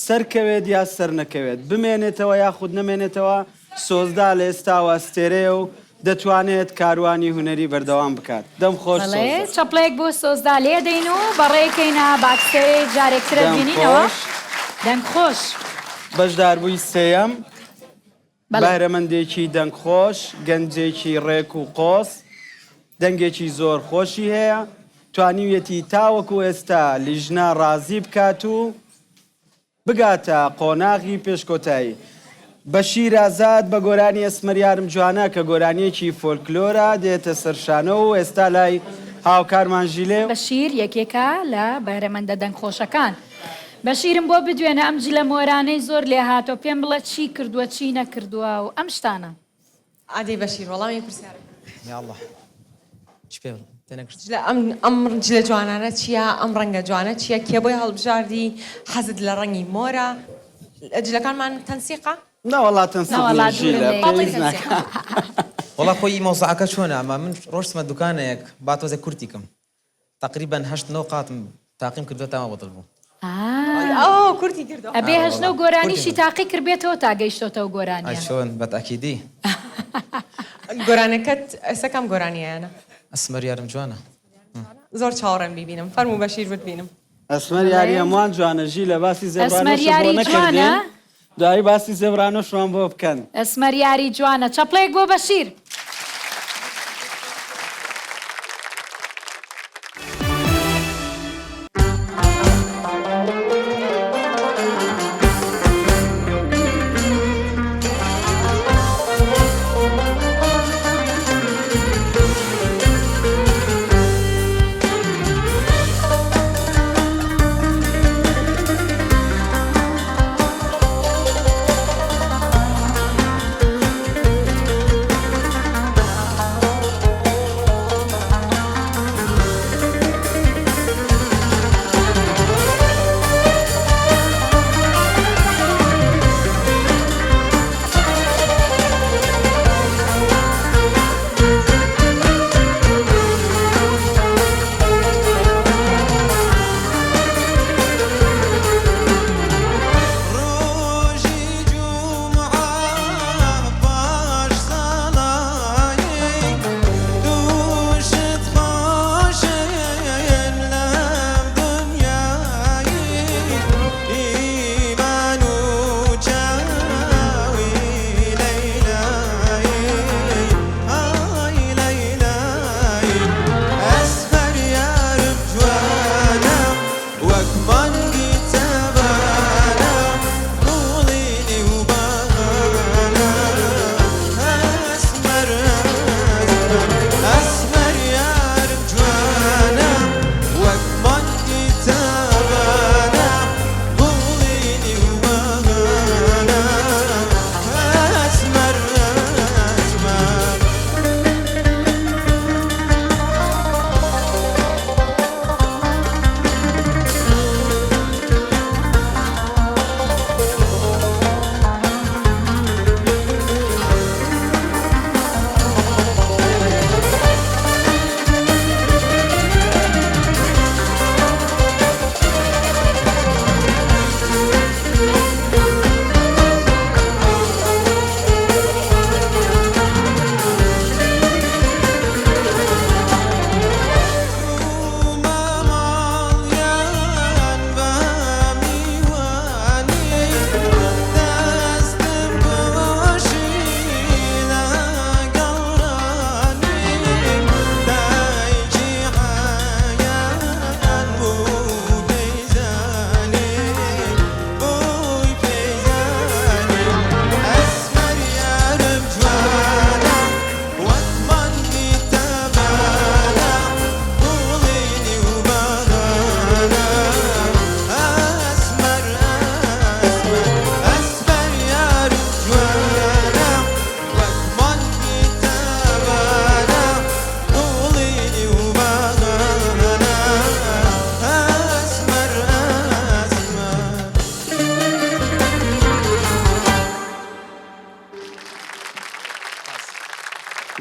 سەرکەوێت یا سەرنەکەوێت، بمێنێتەوە یاخود نەمێنێتەوە، سۆزدا لە ئێستاوە ئەستێرەیە و دەتوانێت کاروانی هونەری بەردەوام بکات. دەم خۆش بەڵێ سۆزدا. چەپڵەیەک بۆ سۆزدا لێدەین و بەڕێکەینە backstage جارێکترە دەم بینینەوە. خۆش. دەنگ خۆش. بەشداربووی سێیەم، بەڵێ. بەهرەمەندێکی دەنگخۆش، گەنجێکی ڕێک و قۆز، دەنگێکی زۆر خۆشی هەیە، توانیویەتی تاوەکو ئێستا لیژنە ڕازی بکات و بگاتە قۆناغی پێش کۆتایی. بەشیر ئازاد بە گۆرانی ئەسمەر یارم جوانە کە گۆرانییەکی فۆلکلۆرە دێتە سەر شانۆ و ئێستا لای هاوکارمان ژیلێ. بەشیر یەکێکە لە بەهرەمەندە دەنگخۆشەکان. بەشیرم بۆ بدوێنە ئەم جلە مۆرانەی زۆر لێهاتوە پێم بڵێ چی کردوە چی نەکردوە و ئەم شتانە. ئادەی بەشیر وەڵامی پرسیارەکە. یاڵڵا چ پێ بڵێم تێنەگەشتم. جلە ئەم ئەم جلە جوانانە چیە ئەم ڕەنگە جوانە چیە کێ بۆی هەڵبژاردی حەزت لە ڕەنگی مۆرە جلەکانمان تەنسیقە؟ نەوەڵا تەنسیق نەوەڵا نیە دوورن ژیلە لە یەک. پێویست ناکا. وەڵا خۆی مەوزوعەکە چۆنە ئەمە من ڕۆشتمە دوکانێک با تۆزێک کورتی کەم تەقریبەن هەشت نۆ قاتم تاقیم کردوە تا بەدڵ بوو. ئەوە کورتی کردەوە. ئەبێ هەشت نۆ گۆرانیشی تاقی کردبێتەوە تا گەیشتۆتە ئەو گۆرانیە. ئای چۆن بە تاکیدی. گۆرانەکەت ئێستا کام گۆرانیەیانە؟ ئەسمەر یارم جوانە. زۆر چاوەڕێم بیبینم فەرموو بەشیر بتبینم. ئەسمەر یاری هەمووان جوانە ژیلە باسی ئەسمەر زێبرانۆشت بۆ یاری نەکردین جوانە. دوایی باسی زێبرانۆشمان بۆ بکەن. ئەسمەر یاری جوانە چەپڵەیەک بۆ بەشیر.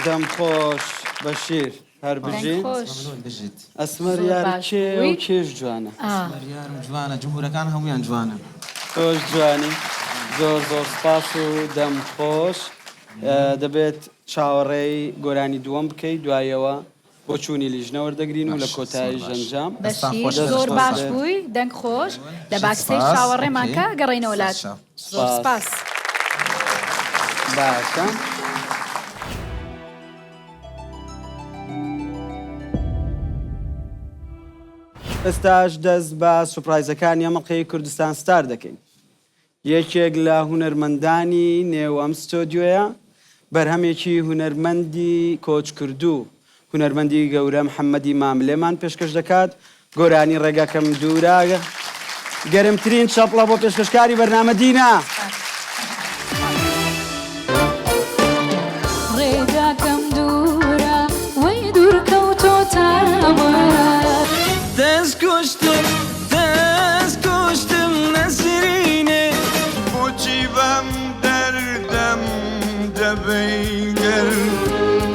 دەم خۆش بەشیر هەر بژی. بژیت. ئەسمەر یار کێ و کێش جوانە. ئەسمەر یارم جوانە جمهورەکان هەموویان جوانن. تۆش جوانی زۆر زۆر سپاس و دەم خۆش دەبێت چاوەڕێی گۆرانی دووەم بکەی دوایەوە بۆچوونی لیژنە وەردەگرین و لە کۆتاییش ئەنجام. بەشیر زۆر باش بووی دەنگ خۆش لە backstage چاوەڕێمان کە گەڕێینەوە لات زۆر سپاس. باشە. ئێستاش دەست بە سوپرایزەکانی ئەم ئەڵقەی کوردستان ستار دەکەین. یەکێک لە هونەرمەندانی نێو ئەم ستۆدیۆیە، بەرهەمێکی هونەرمەندی کۆچکردوو، هونەرمەندی گەورە محەممەدی ماملێمان پێشکەش دەکات، گۆرانی ڕێگاکەم دوورە. گەرمترین چەپڵە بۆ پێشکەشکاری بەرنامە دینا. ڕێگاکەم دوورە وەی دوور کەوتۆتەوە. دەست کوشتم دەست کوشتم نەسرینێ. بۆچی بەم دەردەم دەبەی گەر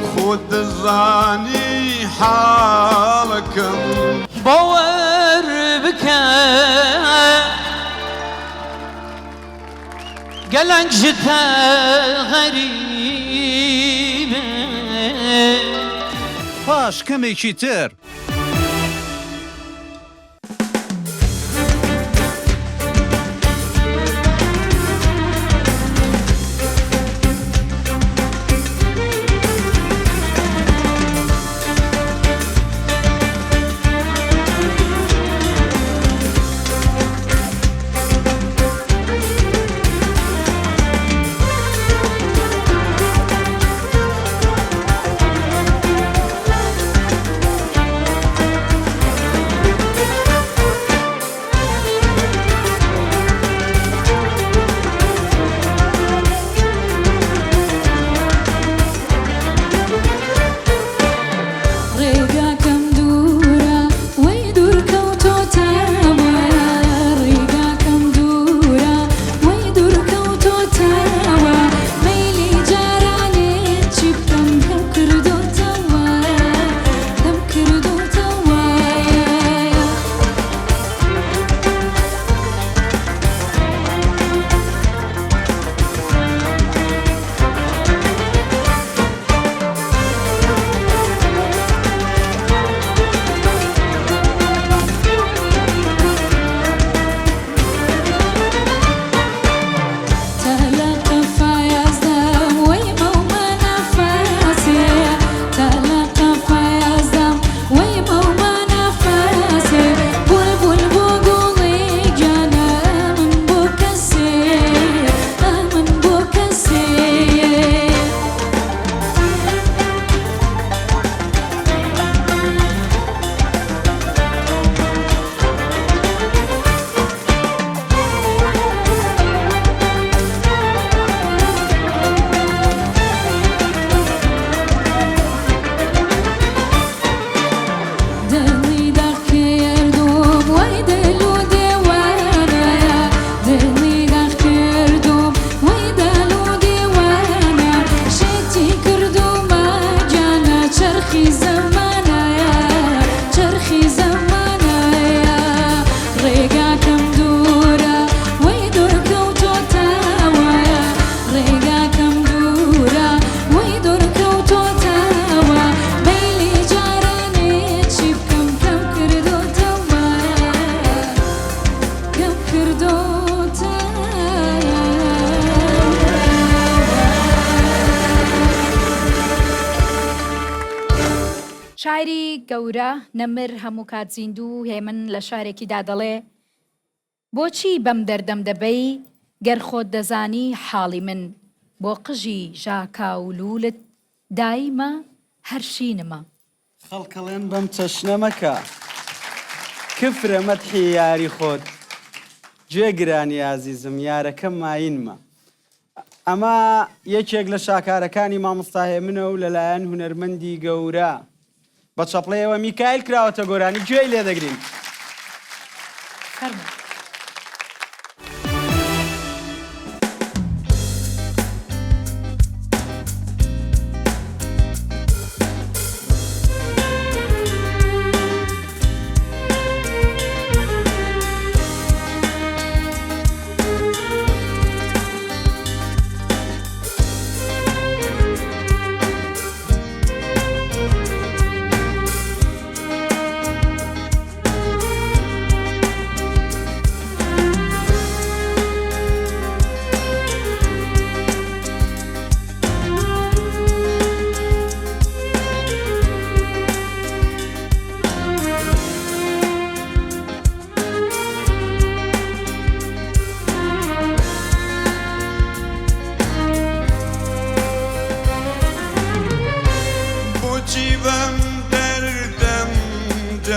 خۆت دەزانی حاڵەکەم. باوەر بکە گەلەک ژ تە غەریبم. پاش کەمێکی تر. ڕێگاکەم دوورە وەی دوور کەوتۆتەوە ڕێگاکەم دوورە وەی دوور کەوتۆتەوە مەیلی جارانێ چی بکەم کەم کردۆتەوە کەم کردۆتەوە. دڵی داغ کردوم وەی دل و دێوانە دڵی داغ کردوم وەی دل و دێوانە شێتی کردومە گیانە چەرخی زەمانەیە چەرخی زەمانەیە ڕێگاکەم دوورە وەی دوور کەوتۆتەوە ڕێگاکەم دوورە وەی دوور کەوتۆتەوە مەیلی جارانێ چی بکەم کەم کردۆتەوە کەم کردۆتەوە. شاعیری گەورە نەمر هەموو کات زیندوو هێمن لە شارێکیدا دەڵێ، بۆچی بەم دەردەم دەبەی گەر خۆت دەزانی حاڵی من بۆ قژی ژاکاو لوولت دایمە هەر شینمە. خەڵکەڵێن بەم چەشنە مەکە کفرە مەدحی یاری خۆت گوێ گرانی ئازیزم یارەکەم ماینمە ئەمە یەکێک لە شاکارەکانی مامۆستا هێمنە و لەلایەن هونەرمەندی گەورە بە چەپڵەیەوە میکایل کراوەتە گۆرانی گوێی لێ دەگرین. فەرموو.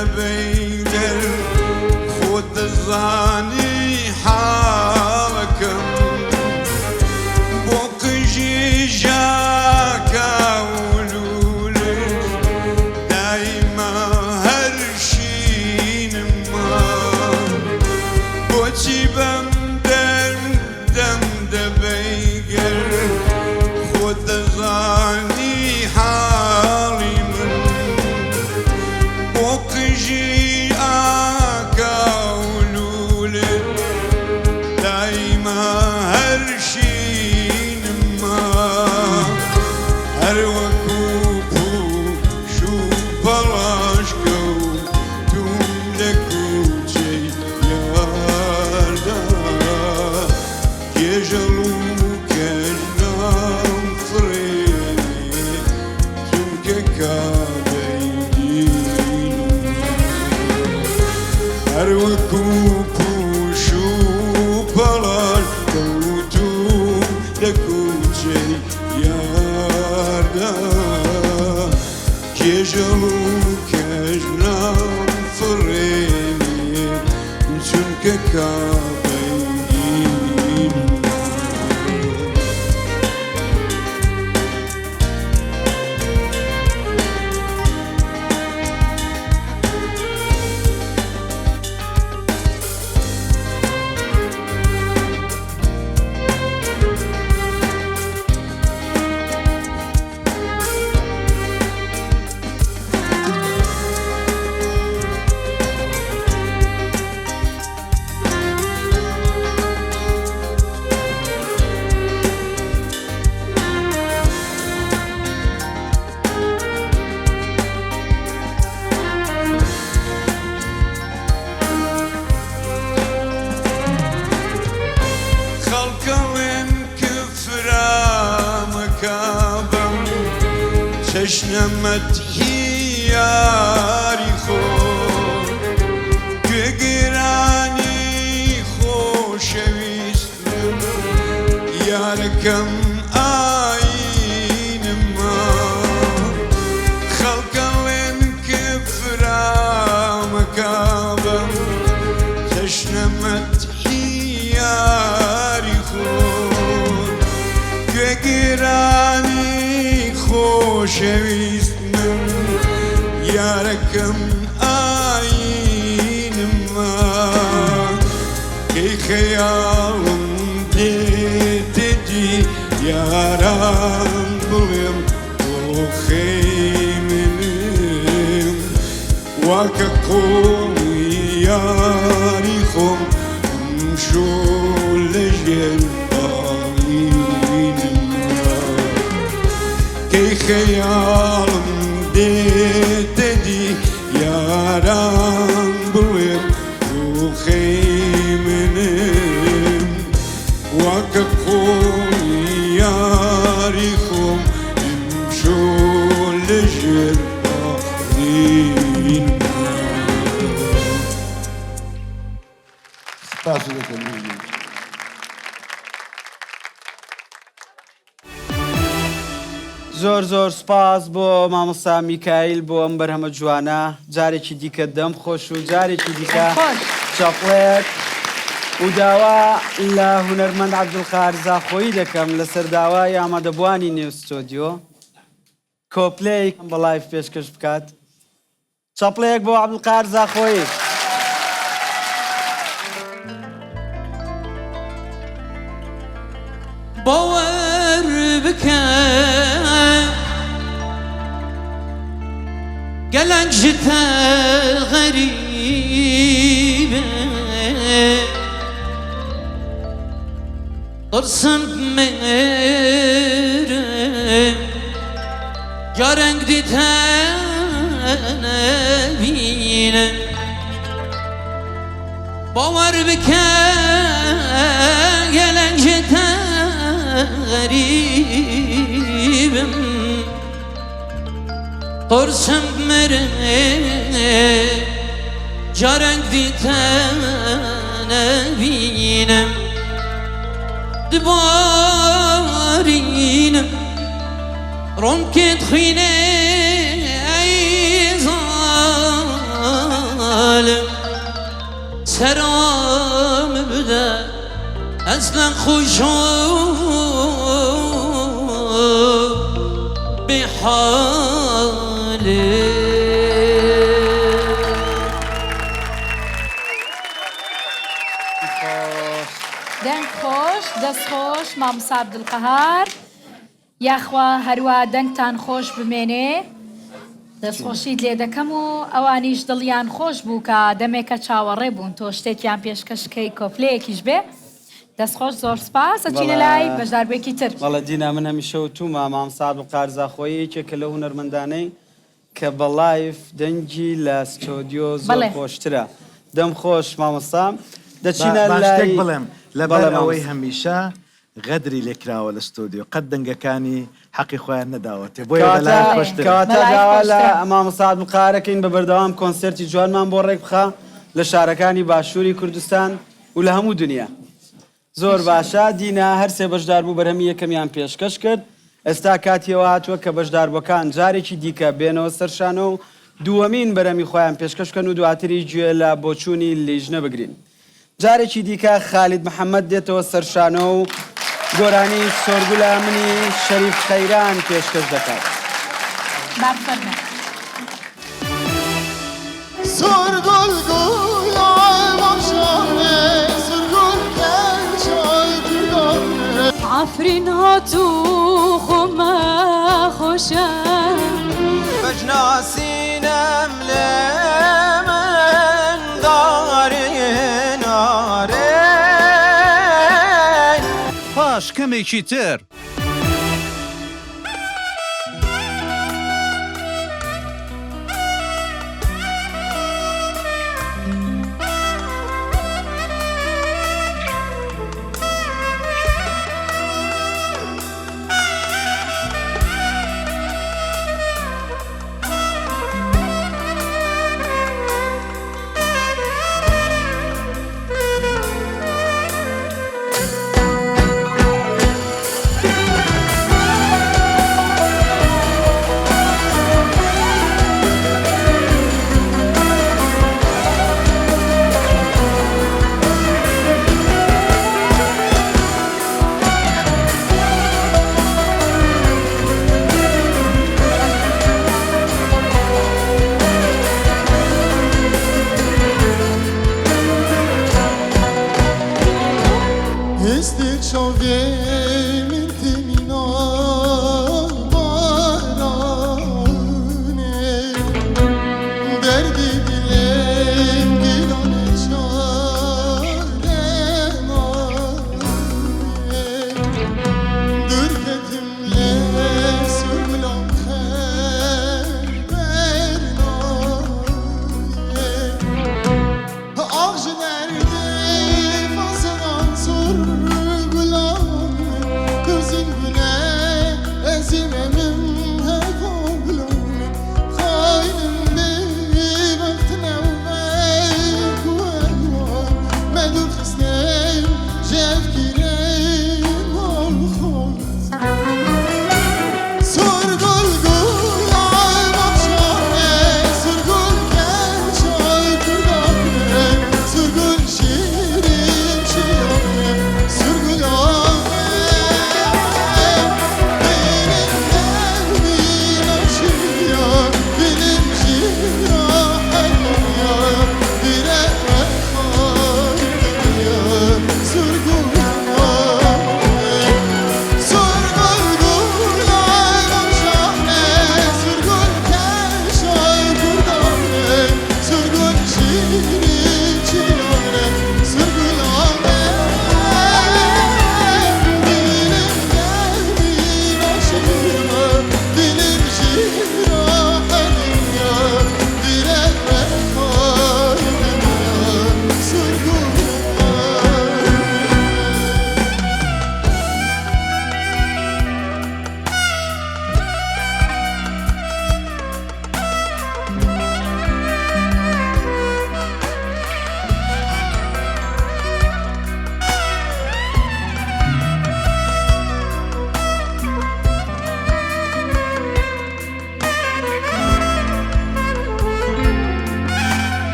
دەبەی گەر خۆت دەزانی حاڵەکەم بۆ قژی ژاکا و لوولت دایمە هەر شینم ما بۆچی بەم دەردەم دەبەی گەر خۆت دەزانی حاڵی من بۆ قژی ئاکا و لوولت دایمە هەر شینم ما هەر وەکو پووش و پەڵاش کەوتووم لە کووچەی یاردا گێژەڵ و کەژ نام فڕێنێ چونکە کابەی دینم هەر وەکو پووش و پەڵاش کەوتووم لە کووچەی یاردا گێژەڵ و کەژ نام فڕێنێ چونکە کابەی دینم. خەڵکەڵێن کفرامەکە بەم چەشنە مەدحی یاری خۆ گوێگرانی خۆشەویستم یارەکەم ئاینمە خەڵکەڵێن کفرامەکە بەم چەشنە مەدحی یاری خۆ گوێگرانی خۆشەویستم یارەکەم ئاینمە کەی خەیاڵم دێتە دی یاران بڵێم تۆخەی منم واکە قۆڵی یاری خۆم ئەمشۆ لەژێر باڵینمە کەی خەیاڵم دێتە دی یاران بڵێم تۆخەی منم واکە قۆڵی یاری خۆم ئەمشۆ لەژێر باڵینمە. سپاست دەکەم بژی. زۆر زۆر سوپاس بۆ مامۆستا میکایل بۆ ئەم بەرهەمە جوانە جارێکی دیکە دەم خۆش و جارێکی دیکە چەپڵێک و داوا لە هونەرمەند عەبدولقاهر زاخۆیی دەکەم لەسەر داوای ئامادەبووانی نێو ستۆدیۆ کۆپلەیەک بە live پێشکەش بکات. چەپڵەیەک بۆ عەبدولقاهر زاخۆیی. باوەر بکە گەلەک ji te غەریب ترسم بمیرم جارەنگ دیتە نەبینم باوەر بکە گەلەک ji te غەریبم ترسم بمرم جارەنگ دیتە نەبینم دبارینم ڕۆنکێت خوینێ ئەی زاڵم. سەرام بدە ئەز نەخۆشم بێ حاڵێ. دەنگ خۆش دەست خۆش مامۆستا عبدالقهار یاخوا هەروا دەنگتان خۆش بمێنێ دەستخۆشیت لێ دەکەم و ئەوانیش دڵیان خۆش بوو کە دەمێکە چاوەڕێ بوون تۆ شتێکیان پێشکەش کەی کۆپلەیەکیش بێ دەست خۆش زۆر سپاس ئەچینە لای بەشداربووێکی تر. بەڵێ دینا من هەمیشە وتومە مامۆستا عەبدولقاهر زاخۆیی یەکێکە لەو هونەرمەندانەی کە بە live دەنگی لە ستۆدیۆ زۆر بەڵێ. خۆشترە دەم خۆش مامۆستا دەچینە با شتێک لای بڵێم لەبەر بەڵێ ئەوەی مامۆستا. هەمیشە غەدری لێ کراوە لە ستۆدیۆ قەت دەنگەکانی حەقی خۆیان نەداوەتێ بۆیە بە کەواتە live بەڵێ خۆشترە. بە کەواتە live داوا لە خۆشترە. مامۆستا عەبدولقاهر ئەکەین بە بەردەوام کۆنسێرتی جوانمان بۆ ڕێک بخا لە شارەکانی باشووری کوردستان و لە هەموو دنیا. زۆر باشە دینا هەر سێ بەشداربوو بەرهەمی یەکەمیان پێشکەش کرد، ئێستا کاتی ئەوە هاتووە کە بەشداربووەکان جارێکی دیکە بێنەوە سەر شانۆ و دووەمین بەرهەمی خۆیان پێشکەش بکەن و دواتریش گوێ لە بۆچوونی لیژنە بگرین. جارێکی دیکە خالید محەمەد دێتەوە سەر شانۆ و گۆرانی سۆرگولا منی شەریف خەیران پێشکەش دەکات. با بفەرموو. سۆرگوڵ گوڵە شانێ سۆرگوڵ کەچای جودانێ. عەفرین هات و خۆمە خۆشە. بەژنا سینەم لێ من دارێ نارێ. پاش کەمێکی تر.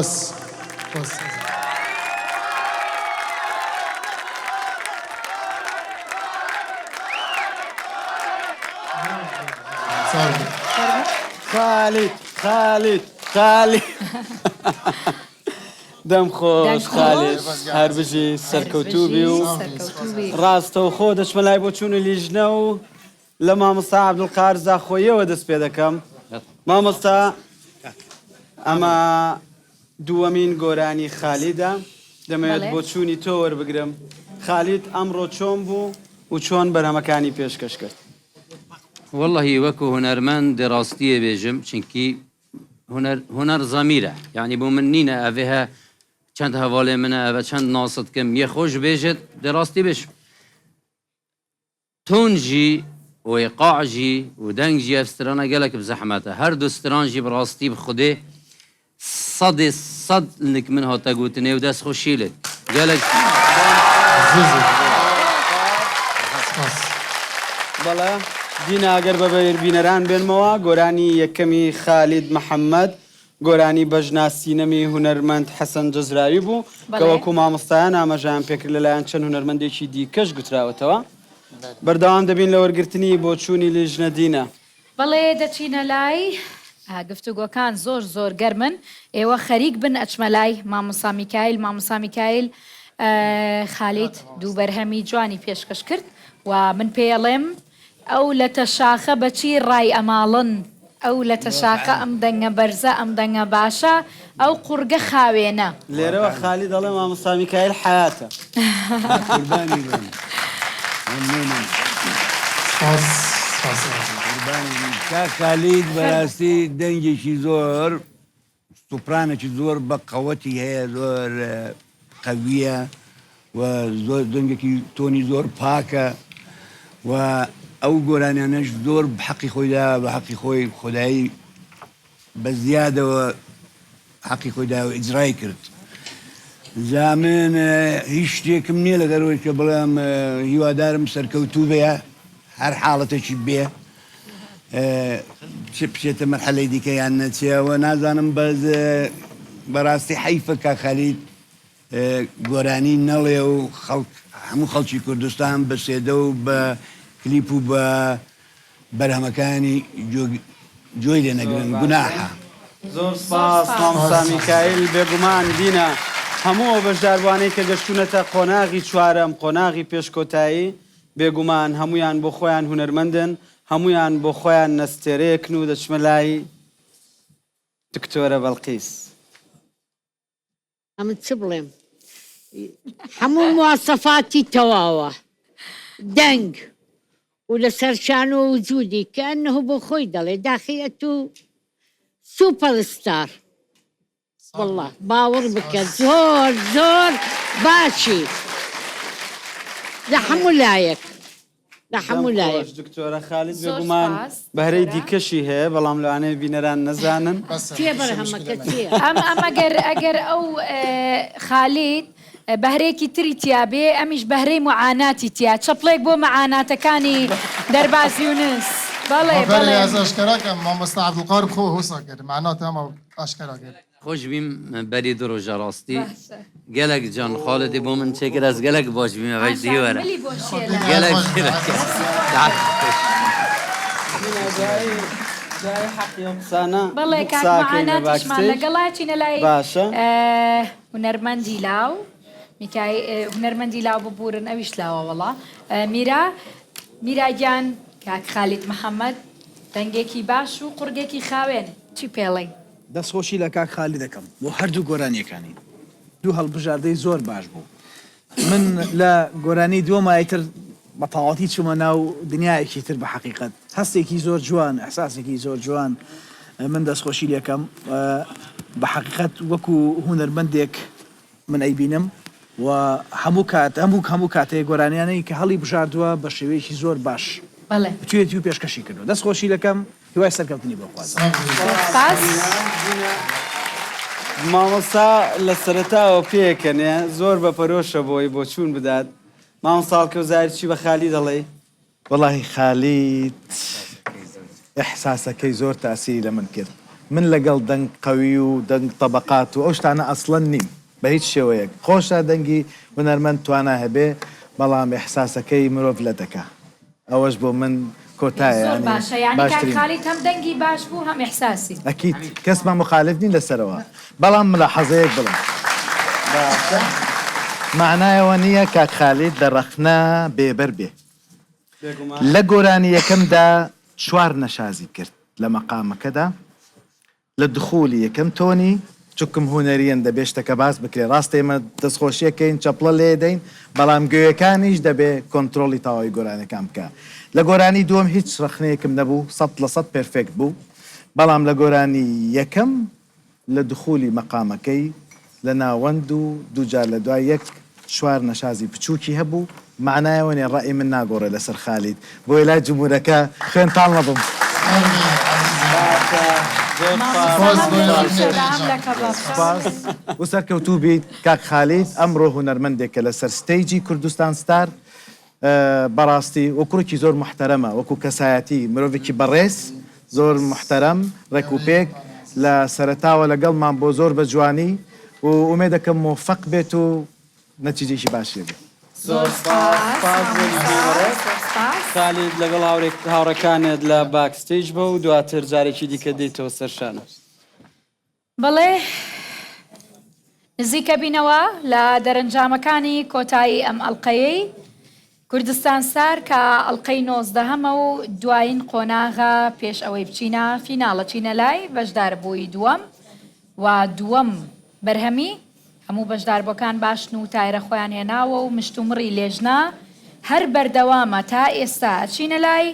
سپاس سپاس. خالید خالید خالید دەم خۆش خالید هەر بژی سەرکەوتوو بی و ڕاستەوخۆ دەچمە لای بۆچوون و لیژنە و لە مامۆستا عەبدولقاهر زاخۆییەوە دەست پێ دەکەم. مامۆستا ئەمە دووەمین گۆرانی خالیدە، دەمەوێت بۆچوونی تۆ وەربگرم. خالید ئەمڕۆ چۆن بوو و چۆن بەرهەمەکانی پێشکەش کرد؟ وەڵڵەهی وەکو هونەرمەند دێ ڕاستیێ بێژم چونکی هونەر هونەر زەمیرە یانی بۆ من نینە ئەڤێ چەند هەڤالێ منە ئەڤە چەند ناسد کەم یێ خۆش بێژێت دێ ڕاستی بێژم. تۆن ژی و ئیقاع ژی و دەنگ ژی ئەڤ سترانە گەلەک ب زەحمەتە هەر دو ستران ژی ب ڕاستی ب خودێ سەدێ سەد لنک من هاتە گوتنێ و دەست خوشی لێت گەلەک بەڵێ دینا گەر بە بیر بینەران بێنمەوە گۆرانی یەکەمی خالید محەمەد گۆرانی بەژنا سینەمی هونەرمەند حەسەن جەزراوی بوو کە وەکو مامۆستایان ئاماژەیان پێکرد لەلایەن چەند هونەرمەندێکی دیکەش گوتراوەتەوە. بەردەوام دەبین لە وەرگرتنی بۆچوونی لیژنە دینا. بەڵێ دەچینە لای گفتوگۆکان زۆر زۆر گەرمن ئێوە خەریک بن ئەچمە لای مامۆسا میکایل مامۆسا میکایل خالید دوو بەرهەمی جوانی پێشکەش کرد و من پێیەڵێم ئەو لەتە شاخە بە چی ڕای ئەماڵن ئەو لەتە شاخە ئەم دەنگە بەرزە ئەم دەنگە باشە ئەو قوڕگە خاوێنە. لێرەوە خالید ئەڵێ مامۆستا میکایل حەیاتە. قوربانی بم مەمنونم. سپاس سپاس. قوربانی بم کاک خالید بەراستی دەنگێکی زۆر سوپرانێکی زۆر بە قەوەتی هەیە زۆر قەویە و زۆر دەنگێکی تۆنی زۆر پاکە و ئەو گۆرانیانەش زۆر حەقی خۆی دا بە حەقی خۆی خودایی بە زیادەوە حەقی خۆی دا و ئیجرای کرد جا من هیچ شتێکم نییە لەگەر ئەوەی کە بڵێم هیوادارم سەرکەوتوو بێ هەر حاڵەتێکی بێ چ بچێتە مەرحەلەی دیکە یان نەچێ ئەوە نازانم بەس بەڕاستی حەیفە کاک خالید گۆرانی نەڵێ و خەڵک هەموو خەڵکی کوردستان بە سێدە و بە کلیپ و بە بەرهەمەکانی گوێی لێ نەگرن گوناحە. زۆر سپاس مامۆستا میکایل، بێگومان دینا هەموو ئەو بەشداربووانەی کە گەشتوونەتە قۆناغی چوارەم، قۆناغی پێش کۆتایی، بێگومان هەموویان بۆ خۆیان هونەرمەندن، هەموویان بۆ خۆیان نەستێرەیەکن و دەچمە لای دکتۆرە بەڵقیس. ئەمن چ بڵێم هەموو مواسەفاتی تەواوە دەنگ و لەسەر شان و وجودی کە بۆ خۆی دەڵێ داخی ئەتوو سوپەر ستار واللە باوەڕ بکە زۆر زۆر باشی لە هەموو لایەک لە هەموو لایەک. دەم خۆش دکتۆرە خالید زۆر بێگومان سوپاس بەهرەی دکتۆرە. دیکەشی هەیە بەڵام لەوانەیە بینەران نەزانن. چیە بەرهەمەکە چیە؟ ئەم ئەم ئەگەر ئەگەر ئەو خالید بەهرەیەکی تری تیا بێ ئەمیش بەهرەی معاناتی تیا چەپڵێک بۆ معاناتەکانی دەرباز یونس بەڵێ بەڵێ بەڵێ. ئەز ئاشکەرا کەم مامۆستا عەبدولقادر خۆ هوسا کرد مەعناتە ئەمە ئاشکەرا کرد. خۆش بیم بەری دو ڕۆژە ڕاستی گەلەک جان خالدی بۆ من چێکرد ئەز گەلەک باش بیم ئەوەی دی وەرە گەلەک بەڵێ کاک معاناتیشمان لەگەڵا چینە لای باشە هونەرمەندی لاو میکای هونەرمەندی لاو ببورن ئەویش لاوە وەڵا میرا میرا گیان کاک خالید محەممەد دەنگێکی باش و قوڕگێکی خاوێن چی پێڵێی؟ دەستخۆشی لە کاک خالید دەکەم بۆ هەردوو گۆرانیەکانی دوو هەڵبژاردەی زۆر باش بوو من لە گۆرانی دووەما ئیتر بە تەواوەتی چوومە ناو دنیایەکی تر بە حەقیقەت هەستێکی زۆر جوان ئیحساسێکی زۆر جوان من دەستخۆشی لێکەم بە حەقیقەت وەکو هونەرمەندێک من ئەیبینم و هەموو کات هەموو هەموو کاتێ گۆرانیانەی کە هەڵی بژاردووە بە شێوەیەکی زۆر باش بەڵێ. وتویەتی و پێشکەشی کردووە دەست خۆشی دەکەم هیوای سەرکەوتنی بۆ خوازم. زۆر سپاس. مامۆستا لە سەرەتاوە پێکەنێ زۆر بە پەرۆشە بۆی بۆچوون بدات مامۆستا هەڵکەوزاری چی بە خالید ئەڵێی؟ وەڵاهی خالید ئیحساسەکەی زۆر تاسیری لە من کرد. من لەگەڵ دەنگ قەوی و دەنگ تەبەقات و ئەو شتانە ئەسڵەن نیم بە هیچ شێوەیەک خۆشە دەنگی هونەرمەند توانا هەبێ بەڵام ئیحساسەکەی مرۆڤ لەتەکا ئەوەش بۆ من کۆتایە زۆر یانی باشە یانی کاک باشترین. خالید هەم دەنگی باش بوو هەم ئیحساسی. ئەکید کەسمان موخالف نین لەسەرەوە بەڵام ملاحەزەیەک بڵێم باشە مەعنای ئەوە نیە کاک خالید لە ڕەخنە بێبەر بێ لە گۆرانی یەکەمدا چوار نەشازی کرد لە مەقامەکەدا لە دخولی یەکەم تۆنی چونکم هونەریەن دەبێ شتەکە باس بکرێ ڕاستە ئێمە دەستخۆشیەکەین چەپڵە لێدەین بەڵام گوێیەکانیش دەبێ کۆنترۆڵی تەواوی گۆرانیەکان بکا لە گۆرانی دووەم هیچ ڕەخنەیەکم نەبوو 100% perfect بوو بەڵام لە گۆرانی یەکەم لە دخولی مەقامەکەی لە ناوەند و دووجار لە دوای یەک چوار نەشازی بچووکی هەبوو، مەعنای ئەوە نیە ڕەئی من ناگۆڕێ لەسەر خالید، بۆیە لای جمهورەکە خوێن تاڵ نەبم. سوپاس و سەرکەوتوو بیت کاک خالید، ئەمڕۆ هونەرمەندێکە لەسەر stage ی کوردستان ستار، بەڕاستی و کوڕێکی زۆر موحتەرەمە وەکو کەسایەتی مرۆڤێکی بەڕێز زۆر موحتەرەم ڕێک و پێک لە سەرەتاوە لەگەڵمان بۆ زۆر بە جوانی و ئومێدەکەم مۆفەق بێت و نەتیجەیەکی باشی هەبێت. زۆر سپاس سپاس بۆ لیژنەی بەڕێز. خالید لەگەڵ هاوڕێکانت لە backstage بە و دواتر جارێکی دیکە دێیتەوە سەر شانە. بەڵێ نزیکە بینەوە لە دەرەنجامەکانی کۆتایی ئەم ئەڵلقەیەی کوردستان ستار کە ئەڵلقەی نۆزدەهەمە و دوایین قۆناغە پێش ئەوەی بچینە فیناڵە چینە لای بەشداربووی دووەم و دووەم بەرهەمی هەموو بەشداربووەکان باشن و تایرە خۆیان هێناوە و مشتومڕی لێژنە هەر بەردەوامە تا ئێستا ئەچینە لای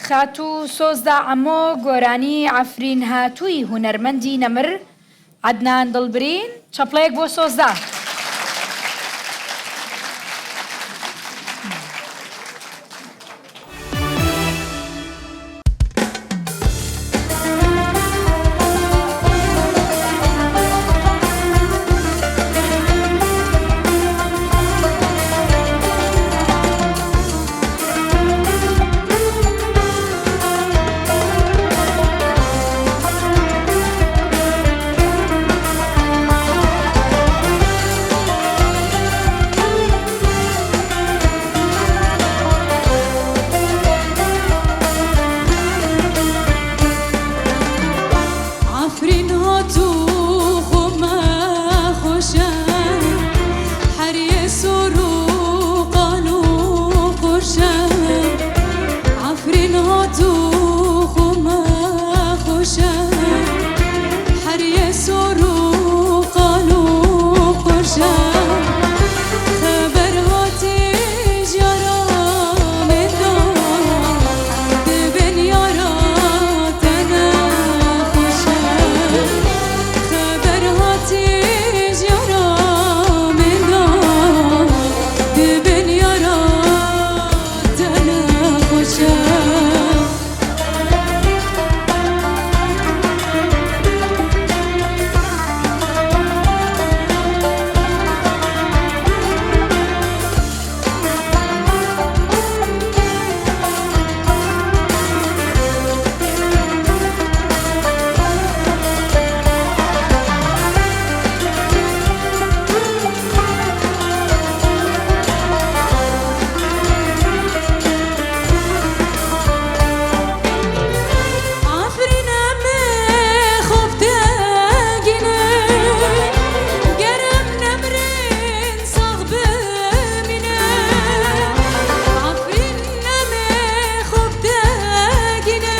خاتوو سۆزدا عەمۆ گۆرانی عەفرین هاتووی هونەرمەندی نەمر عەدنان دڵبرین، چەپڵەیەک بۆ سۆزدا. عەفرین هاتوو خۆمە خۆشە حەریە سۆر و قال و قرشە عەفرین هاتوو خۆمە خۆشە حەریە سۆر و قال و قرشە خەبەر هاتێ ژیارا مێدا دبن یارا تەنە خۆشە خەبەر هاتێ ژیارا مێدا دبن یارا تەنە خۆشە. عەفرین ئەمێ خۆب تەگینێ گەرم نەمرین ساغ بمینێ عەفرین ئەمێ خۆب تەگینێ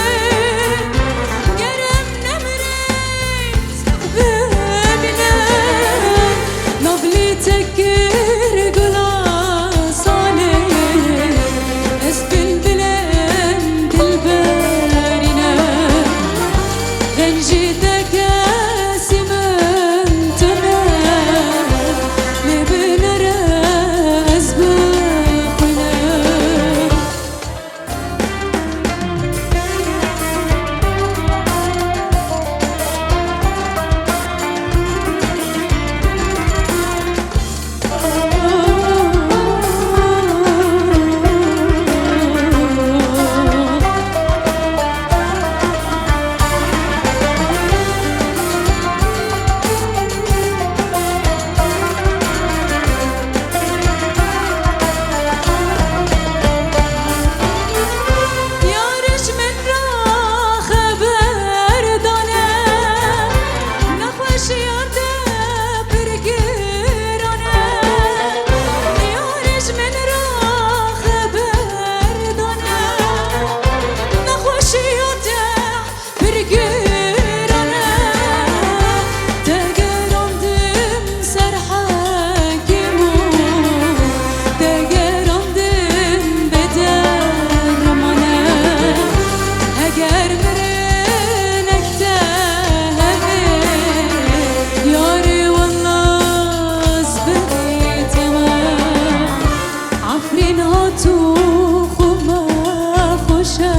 گەرم نەمرین ساغ بمینێ ناڤلی تەکر گوڵا سالێ ئەز بلبلم دلبەرینە غەنجی تەکەسی من تنە لێ بنەرە ئەز بخوینە. هاتو خما خوشە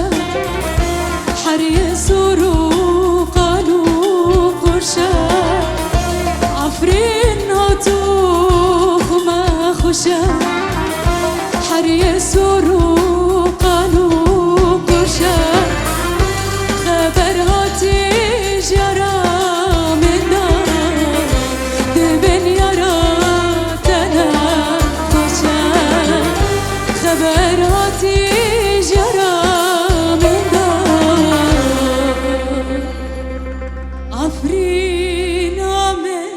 حەریە سوور و قال و قرشە عەفرین هاتو خما خوشە حەریە سوور و قال و قرشە خەبەر هاتی ژیارا مندا دبن یارا تەنە خۆشە خەبەر هاتی ژیارا مندا عەفرینا من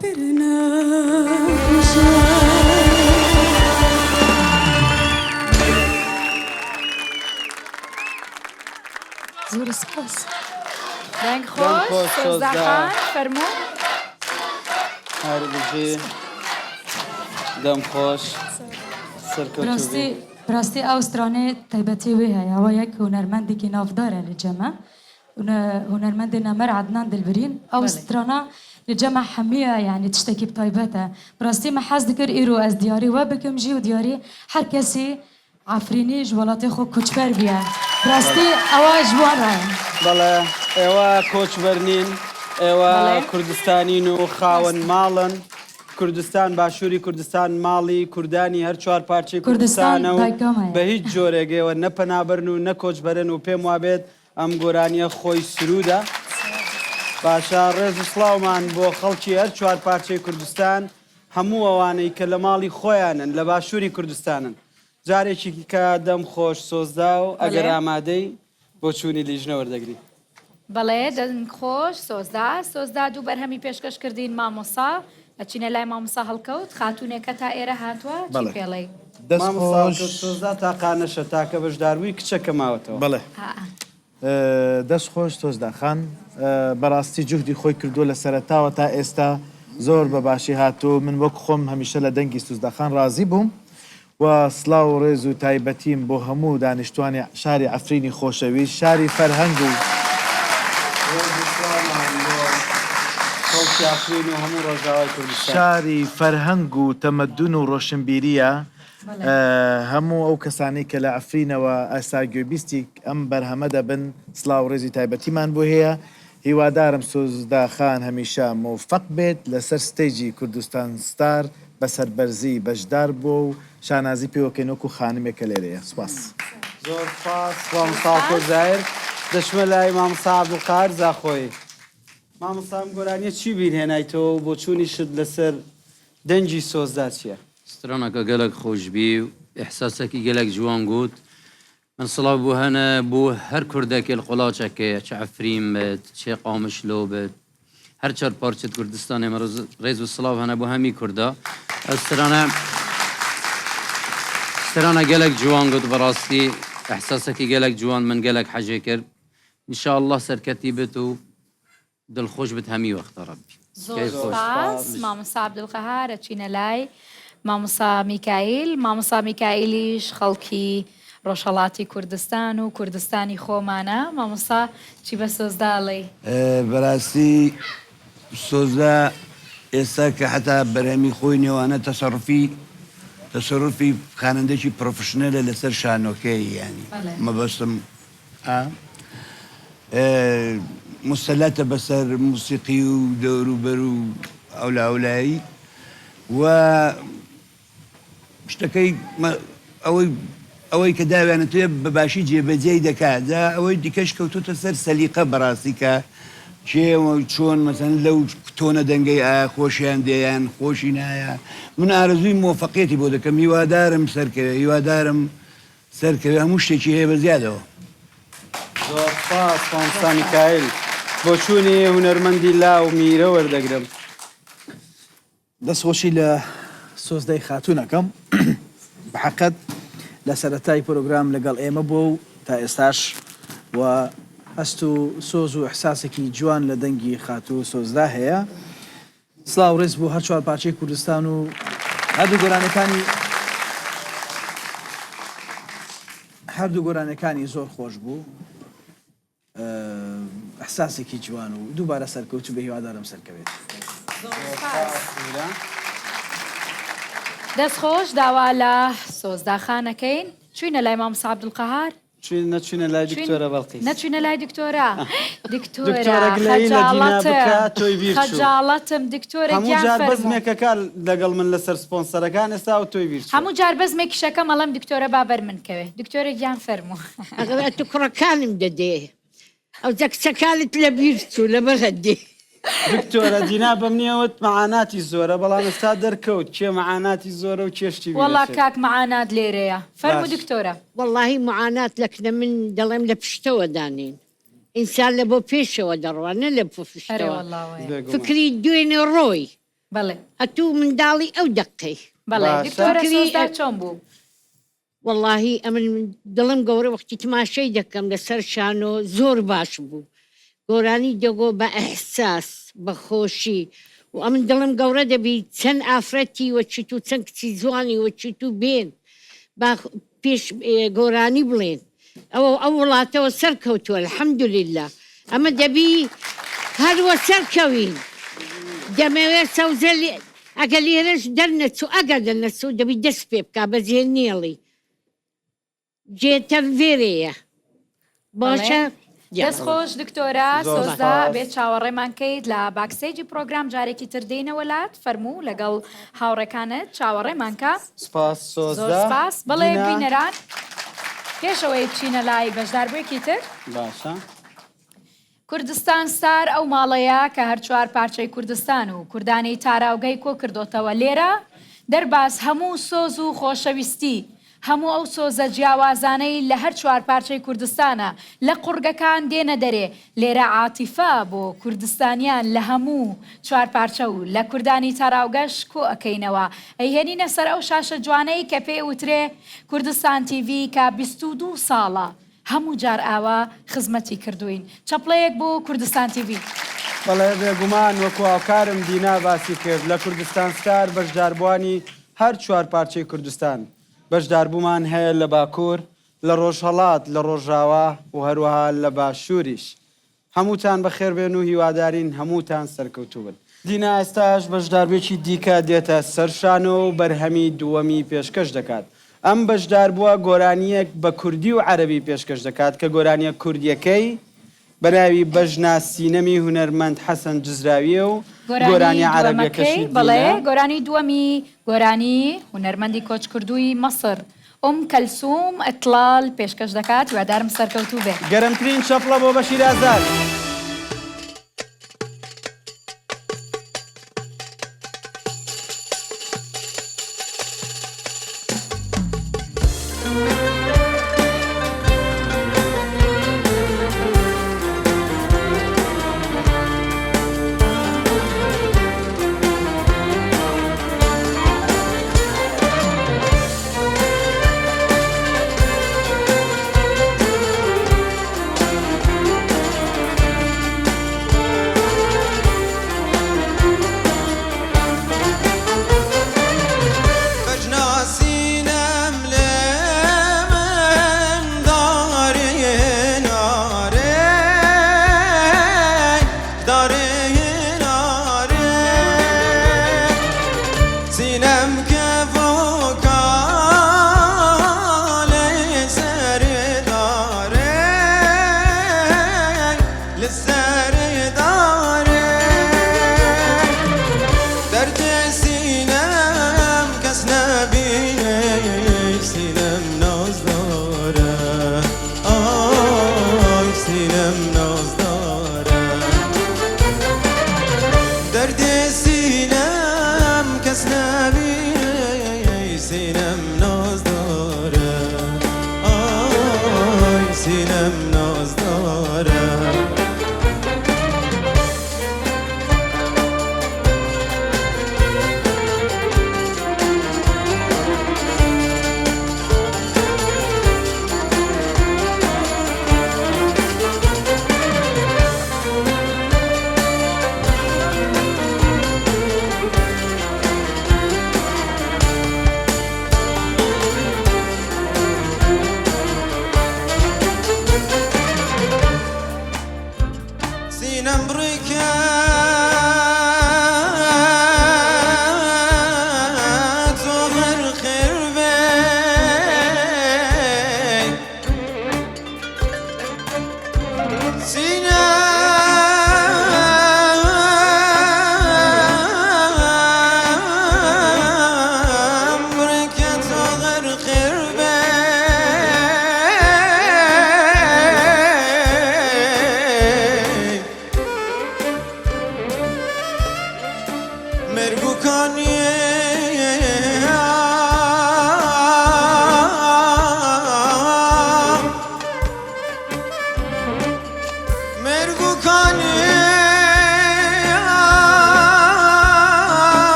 پر نەخۆشە. زۆر سپاس. دەنگ دەنگ خۆش خۆش سۆزدا سۆزدا. خان فەرموو. هەر بژی دەم خۆش سەرکەوتوو بەراستی بی. بەراستی ئەو سترانەی تایبەتی وێ هەیە ئەوە یەک هونەرمەندێکی ناودارە لە جەمە هونەرمەندێ نەمر عەدنان دلبرین ئەو سترانە لە جەمە حەمیە یعنی تشتێکی تایبەتە بەراستی من حەز دکرد ئیرۆ ئەز دیاری وە بکەم ژی و دیاری هەر کەسی عەفرینی ژ وەڵاتێ خۆ کوچبەر بیە بەراستی ئەوە ژ وان ڕایە. بەڵێ ئێوە کۆچبەر نین ئێوە کوردستانین و خاوەن ماڵن کوردستان باشووری کوردستان ماڵی کوردانی هەر چوار پارچەی کوردستان کوردستانە و دایکامەیە. بە هیچ جۆرێک ئێوە نە پەنابەرن و نە کۆچبەرن و پێم وابێت ئەم گۆرانیە خۆی سروودە. باشە ڕێز و سڵاومان بۆ خەڵکی هەر چوار پارچەی کوردستان هەموو ئەوانەی کە لە ماڵی خۆیانن لە باشووری کوردستانن جارێکی کە دەم خۆش سۆزدا و ئەگەر ئامادەی بۆچوونی لیژنە وەردەگری. بەڵێ دەنگ خۆش سۆزدا. سۆزدا دوو بەرهەمی پێشکەش کردین مامۆسا ئەچینە لای مامۆسا هەڵکەوت خاتوونێکە تا ئێرە هاتووە چی بەڵێ پێڵێی؟ دەست مامۆستا خۆش. هەڵکەوت سۆزدا تاقانەشە تاکە بەشداربووی کچە کە ماوەتەوە. بەڵێ دەست خۆش سۆزدا خان بەڕاستی جوهدی خۆی کردووە لە سەرەتاوە تا ئێستا زۆر بە باشی هاتووە من وەک خۆم هەمیشە لە دەنگی سوزدا خان ڕازی بووم و سڵاو و ڕێز و تایبەتیم بۆ هەموو دانیشتوانی شاری عەفرینی خۆشەویست، شاری فەرهەنگ و. ڕێز و سڵاومان بۆ خەڵکی عەفرین و هەموو ڕۆژاوای کوردستان. شاری فەرهەنگ و تەمەدون و ڕۆشنبیرییە، هەموو ئەو کەسانەی کە لە عەفرینەوە ئێستا گوێبیستی ئەم بەرهەمە دەبن سڵاو و ڕێزی تایبەتیمان بۆ هەیە، هیوادارم سۆزدا خان هەمیشە مۆفەق بێت لەسەر ستەیجی کوردستان ستار بە سەربەرزی بەشدار بووە و شانازی پێوەکەین وەکو خانمێک کە لێرەیە سوپاس. زۆر سوپاس مامۆستا ئاکۆ زاهیر. دەچمە لای مامۆستا عەبدولقاهر زاخۆیی. مامۆستا ئەم گۆرانیە چی بیر هێنایتەوە و بۆچوونیشت لەسەر دەنگی سۆزدا چیە؟ سترانەکە گەلەک خۆش بی و ئیحساسەکی گەلەک جوان گوت من سڵاو بۆ هەنە بۆ هەر کوردەکێ لە قوڵاچەکێ چ عەفرین بێت چ قامشلۆ بێت هەر چار پارچەت کوردستانێ من ڕێز و سڵاو هەنە بۆ هەمی کوردا ئەو سترانە سترانە گەلەک جوان گوت بەڕاستی ئیحساسەکی گەلەک جوان من گەلەک حەژێ کرد ان شاء اللە سەرکەتی بێت و دڵخۆش بت هەمی وەختە ڕەبی. زۆر سوپاس مامۆستا عەبدولقەهار ئەچینە لای مامۆستا میکایل مامۆستا میکایلیش خەڵکی ڕۆژهەڵاتی کوردستان و کوردستانی خۆمانە مامۆستا چی بە سۆزدا ئەڵێی؟ بەراستی سۆزدا ئێستا کە حەتا بەرهەمی خۆی نێوانە تەسەڕفی تەسەروفی خانەندەکی پڕۆفشنەلە لەسەر شانۆکەی یانی مەبەستم ئا موسەلەتە بەسەر موسیقی و دەوروبەر و ئەولاولایی و شتەکەی ئەوەی ئەوەی کە داویانەتێ بە باشی جێبەجێی دەکات جا ئەوەی دیکەش کەوتۆتە سەر سەلیقە بەڕاستی کە کێ چۆن مەسەن لەو تۆنە دەنگەی ئایا خۆشیان دێیان خۆشی نایە من ئارەزووی مۆفەقیەتی بۆ دەکەم هیوادارم سەرکەوێ هیوادارم سەرکەوێ هەموو شتێکی هەیە بە زیادەوە. زۆر سوپاس مامۆستا میکایل. بۆچوونی هونەرمەندی لاو میرە وەردەگرم. دەست خۆشی لە سۆزدای خاتوون ئەکەم بەحەقەت لە سەرەتای پرۆگرام لەگەڵ ئێمە بووە و تا ئێستاش و هەست و سۆز و ئیحساسێکی جوان لە دەنگی خاتوو سۆزدا هەیە. سڵاو ڕێز بۆ هەر چوار پارچەی کوردستان و هەردوو گۆرانیەکانی هەردوو گۆرانیەکانی زۆر خۆش بوو ئەحساسێکی جوان و دووبارە سەرکەوتوو بێ هیوادارم سەرکەوێت. دەست خۆش داوا لە سۆزدا خان ئەکەین چوینە لای مامۆستا عەبدولقەهار؟ چوین نەچوینە لای دکتۆرە بەڵقیس. نەچوینە لای دکتۆرە دکتۆرە دکتۆرە گلەیی لە دینا بکە تۆی بیر چوو. خەجاڵەتم دکتۆرە هەموو گیان جار فەرموو. بەزمێکەکە لەگەڵ من لەسەر سپۆنسەرەکان ئێستا ئەو تۆی بیر چوو. هەموو جار بەزمێکیشەکەم ئەڵێم دکتۆرە با بەر من کەوێ دکتۆرە گیان فەرموو. ئەگەر ئەتوو کوڕەکانم دەدێ ئەوجا کچەکانت لە بیر چوو لەبەر هەندێ. دکتۆرە دینا بەمنی ئەوت مەعاناتی زۆرە بەڵام ئێستا دەرکەوت کێ مەعاناتی زۆرە و کێ شتی بیر وەڵا ئەچێت. کاک معانات لێرەیە فەرموو باش. دکتۆرە. وەڵاهی معانات لەکنە من دەڵێم لە پشتەوە دانێن ئینسان لە بۆ پێشەوە دەڕوا نە لە بۆ ئەرێ پشتەوە وەڵا وایە. بێگومان. فکری دوێنێ ڕۆی بەڵێ. ئەتوو منداڵی ئەو دەقەی. بەڵێ باشە. دکتۆرە فکری سۆزدار چۆن بوو؟ وەڵاهی ئەمن دڵم گەورە وەختی تماشەی دەکەم لەسەر شانۆ زۆر باش بوو گۆرانی دەگۆ بە ئیحساس بە خۆشی و ئەمن دڵم گەورە دەبی چەند ئافرەتی وەچیت و چەند کچی جوانی وەچیت و بێن با پێش گۆرانی بڵێن ئەوە ئەو وڵاتەوە سەرکەوتووە الحمدللە ئەمە دەبی هەر وە سەرکەوین دەمەوێ سەوزە ئەگەر لێرەش دەرنەچوو ئەگەر دەرنەچوو دەبی دەست پێ بکا بەجێ نێڵی جێ تەڤێرێیە باشە دەست خۆش دکتۆرە زۆر سۆزدا سپاس. بێ چاوەڕێمان کەیت لە backstage ی پرۆگرام جارێکی تر دێینەوە لات فەرموو لەگەڵ هاوڕێکانت چاوەڕێمان کە. سپاس زۆر سۆزدا سپاس بەڵێ دینا. بینەران پێش ئەوەی بچینە لای بەشداربووێکی تر. باشە. کوردستان ستار ئەو ماڵەیە کە هەرچوار پارچەی کوردستان و کوردانی تاراوگەی کۆکردۆتەوە لێرە دەرباز هەموو سۆز و خۆشەویستی هەموو ئەو سۆزە جیاوازانەی لە هەر چوار پارچەی کوردستانە لە قوڕگەکان دێنە دەرێ لێرە عاتیفە بۆ کوردستانیان لە هەموو چوار پارچە و لە کوردانی تاراوگەش کۆ ئەکەینەوە ئەیهێنینە سەر ئەو شاشە جوانەی کە پێی ئەوترێ کوردستان تیڤی کە 22 ساڵە هەموو جار ئاوا خزمەتی کردووین. چەپڵەیەک بۆ کوردستان تیڤی. بەڵێ بێگومان وەکو هاوکارم دینا باسی کرد لە کوردستان ستار بەشداربووانی هەر چوار پارچەی کوردستان بەشداربوومان هەیە لە باکوور، لە ڕۆژهەڵات، لە ڕۆژاوا و هەروەها لە باشووریش. هەمووتان بەخێربێن و هیوادارین هەمووتان سەرکەوتوو بن. دینا ئێستاش بەشداربووێکی دیکە دێتە سەر شانۆ و بەرهەمی دووەمی پێشکەش دەکات. ئەم بەشداربووە گۆرانییەک بە کوردی و عەرەبی پێشکەش دەکات کە گۆرانییە کوردییەکەی بە ناوی بەژنا سینەمی هونەرمەند حەسەن جزراوییە و گۆرانی گۆرانییە دووەمەکەی عەرەبییەکەشی بەڵێ دینا. گۆرانی دووەمی گۆرانی هونەرمەندی کۆچکردووی مەسر ئوم کەلسوم ئەتڵال پێشکەش دەکات هیوادارم سەرکەوتوو بێ. گەرمترین چەپڵە بۆ بەشیر ئازاد.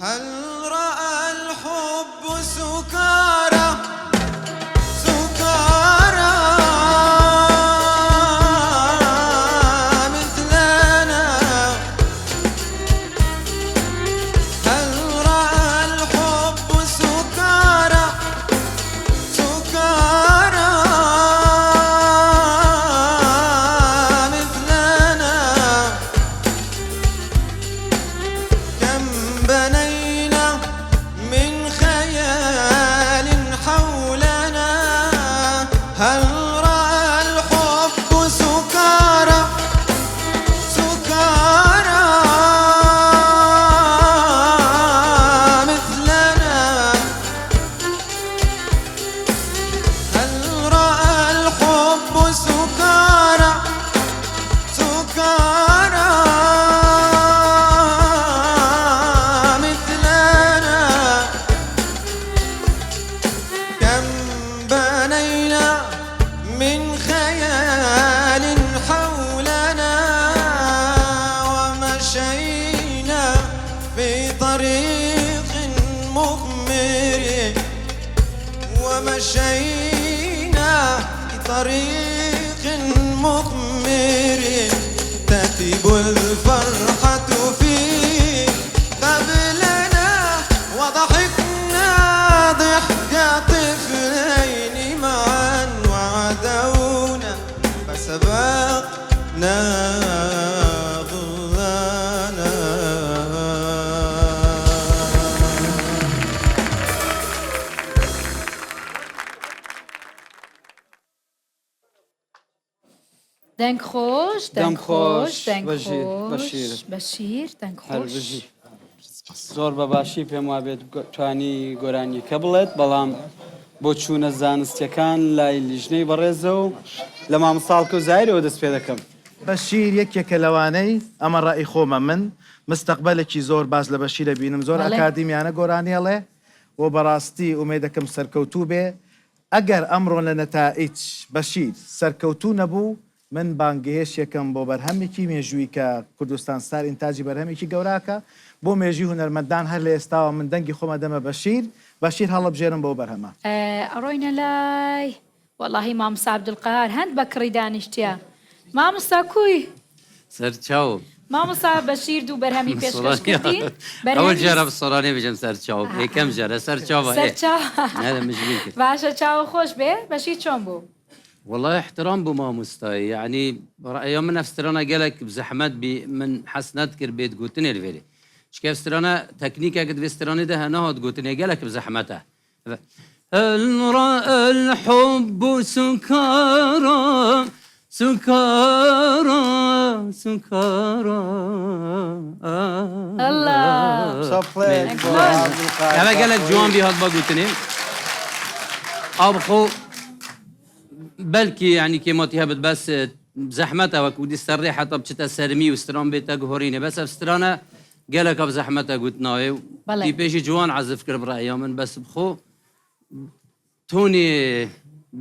هل رأى الحب سكارى سكارى مثلنا هل رأى الحب سكارى سكارى مثلنا كم بنينا من خيال حولنا هل رأى الحب سكارى سكارى مثلنا هل رأى الحب سكارى سكارى مثلنا كم بنينا من خيال حولنا ومشينا في طريق مغمر ومشينا في طريق مغمر تهتب الفرحة فيه قبلنا وضحكنا ضحك طفلين معا وعدونا فسبقنا ظلانا دەنگ خۆش دەم دەنگ خۆش خۆش، دەنگ بەژیر، خۆش بەشیر. بەشیر دەنگ هەر خۆش بژی. زۆر بە باشی پێم وابێت توانی گۆرانیەکە بڵێت بەڵام بۆ چوونە زانستیەکان لای لیژنەی بەڕێزە و لە مامۆستا هەڵکەوت زاهیرەوە دەست پێ دەکەم. بەشیر یەکێکە لەوانەی، ئەمە ڕەئی خۆمە من، مستەقبەلێکی زۆر باش لە بەشیر ئەبینم، زۆر بەڵێ. ئەکادیمیانە گۆرانی ئەڵێ و بەڕاستی ئومێدەکەم سەرکەوتوو بێ، ئەگەر ئەمڕۆ لە نەتائیج بەشیر سەرکەوتوو نەبوو، من بانگهێشتێکم بۆ بەرهەمێکی مێژوویی کە کوردستان ستار ئینتاجی بەرهەمێکی گەوراکە بۆ مێژووی هونەرمەندان هەر لە ئێستاوە من دەنگی خۆم ئەدەمە بەشیر، بەشیر هەڵەبژێرم بۆ بەرهەمە. ئەڕۆینە لای وەڵاهی مامۆستا عەبدولقەهار هەند بە کڕی دانیشتیە مامۆستا کوی؟ سەرچاوم. مامۆستا بەشیر دوو بەرهەمی پێشکەش کردین ئەول جارە بە سۆرانی بژم سەر چاو یەکەم جارە سەر چاو سەر چاو باشە چاوە خۆش بێ بەشیر چۆن بوو؟ وەڵا احترام بۆ مامۆستای یعنی ڕەئیا من ئەف سترانە گەلەک زەحمەت بی من حەس نەدکرد بێت گوتنێ لڤێرێ چکە ئەف سترانە تەکنیکەک دڤێ سترانێ دە هە نەهات گوتنێ گەلەک زەحمەتە هل رأى الحب سكارى سكارى سكارى الله ئەمە گەلەک جوان بی هات با گوتنێ ئاو بخۆ بەلکی یعنی کێماتی هەبت بەس زەحمەتە وەکو دی سەرڕێ حتا بچتە سەرمی و ستران بێتە گۆڕینێ بەس ئەف سترانە گەلەکە زەحمەتە گوتناوێ و بەڵێ. تیپێژی جوان عەزف کرد بڕەیا من بەس بخۆ تۆنی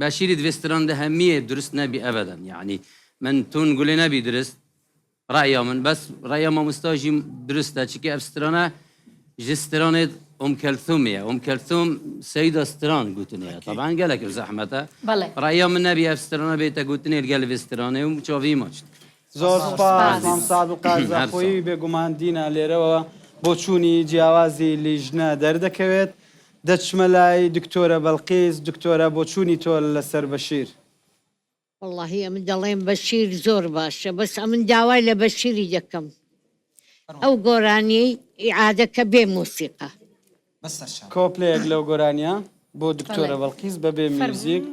بەشیری دوێ ستران دە هەمیە درست نەبی ئەبەدەن یعنی من تۆن گولێ نەبی درست ڕەیا من بەس ڕەیا مامۆستاژی درستە چکە ئەف سترانە. ژ سترانێت ئوم کەلثومێ ئوم کەلثوم سەیدا ستران گوتنێ تەبعەن گەلەک زەحمەتە بەڵێ. ڕەئیا من نەبی ئەف سترانە بێتە گوتنێ گەل ڤێ سترانێ و چاڤی ماچ زۆر سوپاس سپاس. مامۆستا عەبدولقادر هەر زاخۆیی ساغ. بێگومان دینا لێرەوە بۆچوونی جیاوازی لیژنە دەردەکەوێت دەچمە لای دکتۆرە بەلقیس دکتۆرە بۆچوونی تۆ لەسەر بەشیر. وەڵاهی ئەمن دەڵێم بەشیر زۆر باشە بەس ئەمن داوای لە بەشیری دەکەم ئەو گۆرانیەی ئیعادە کە بێ مۆسیقا. کۆپلەیەک لەو گۆرانیە بۆ دکتۆرە بەڵقیس بەبێ میوزیک.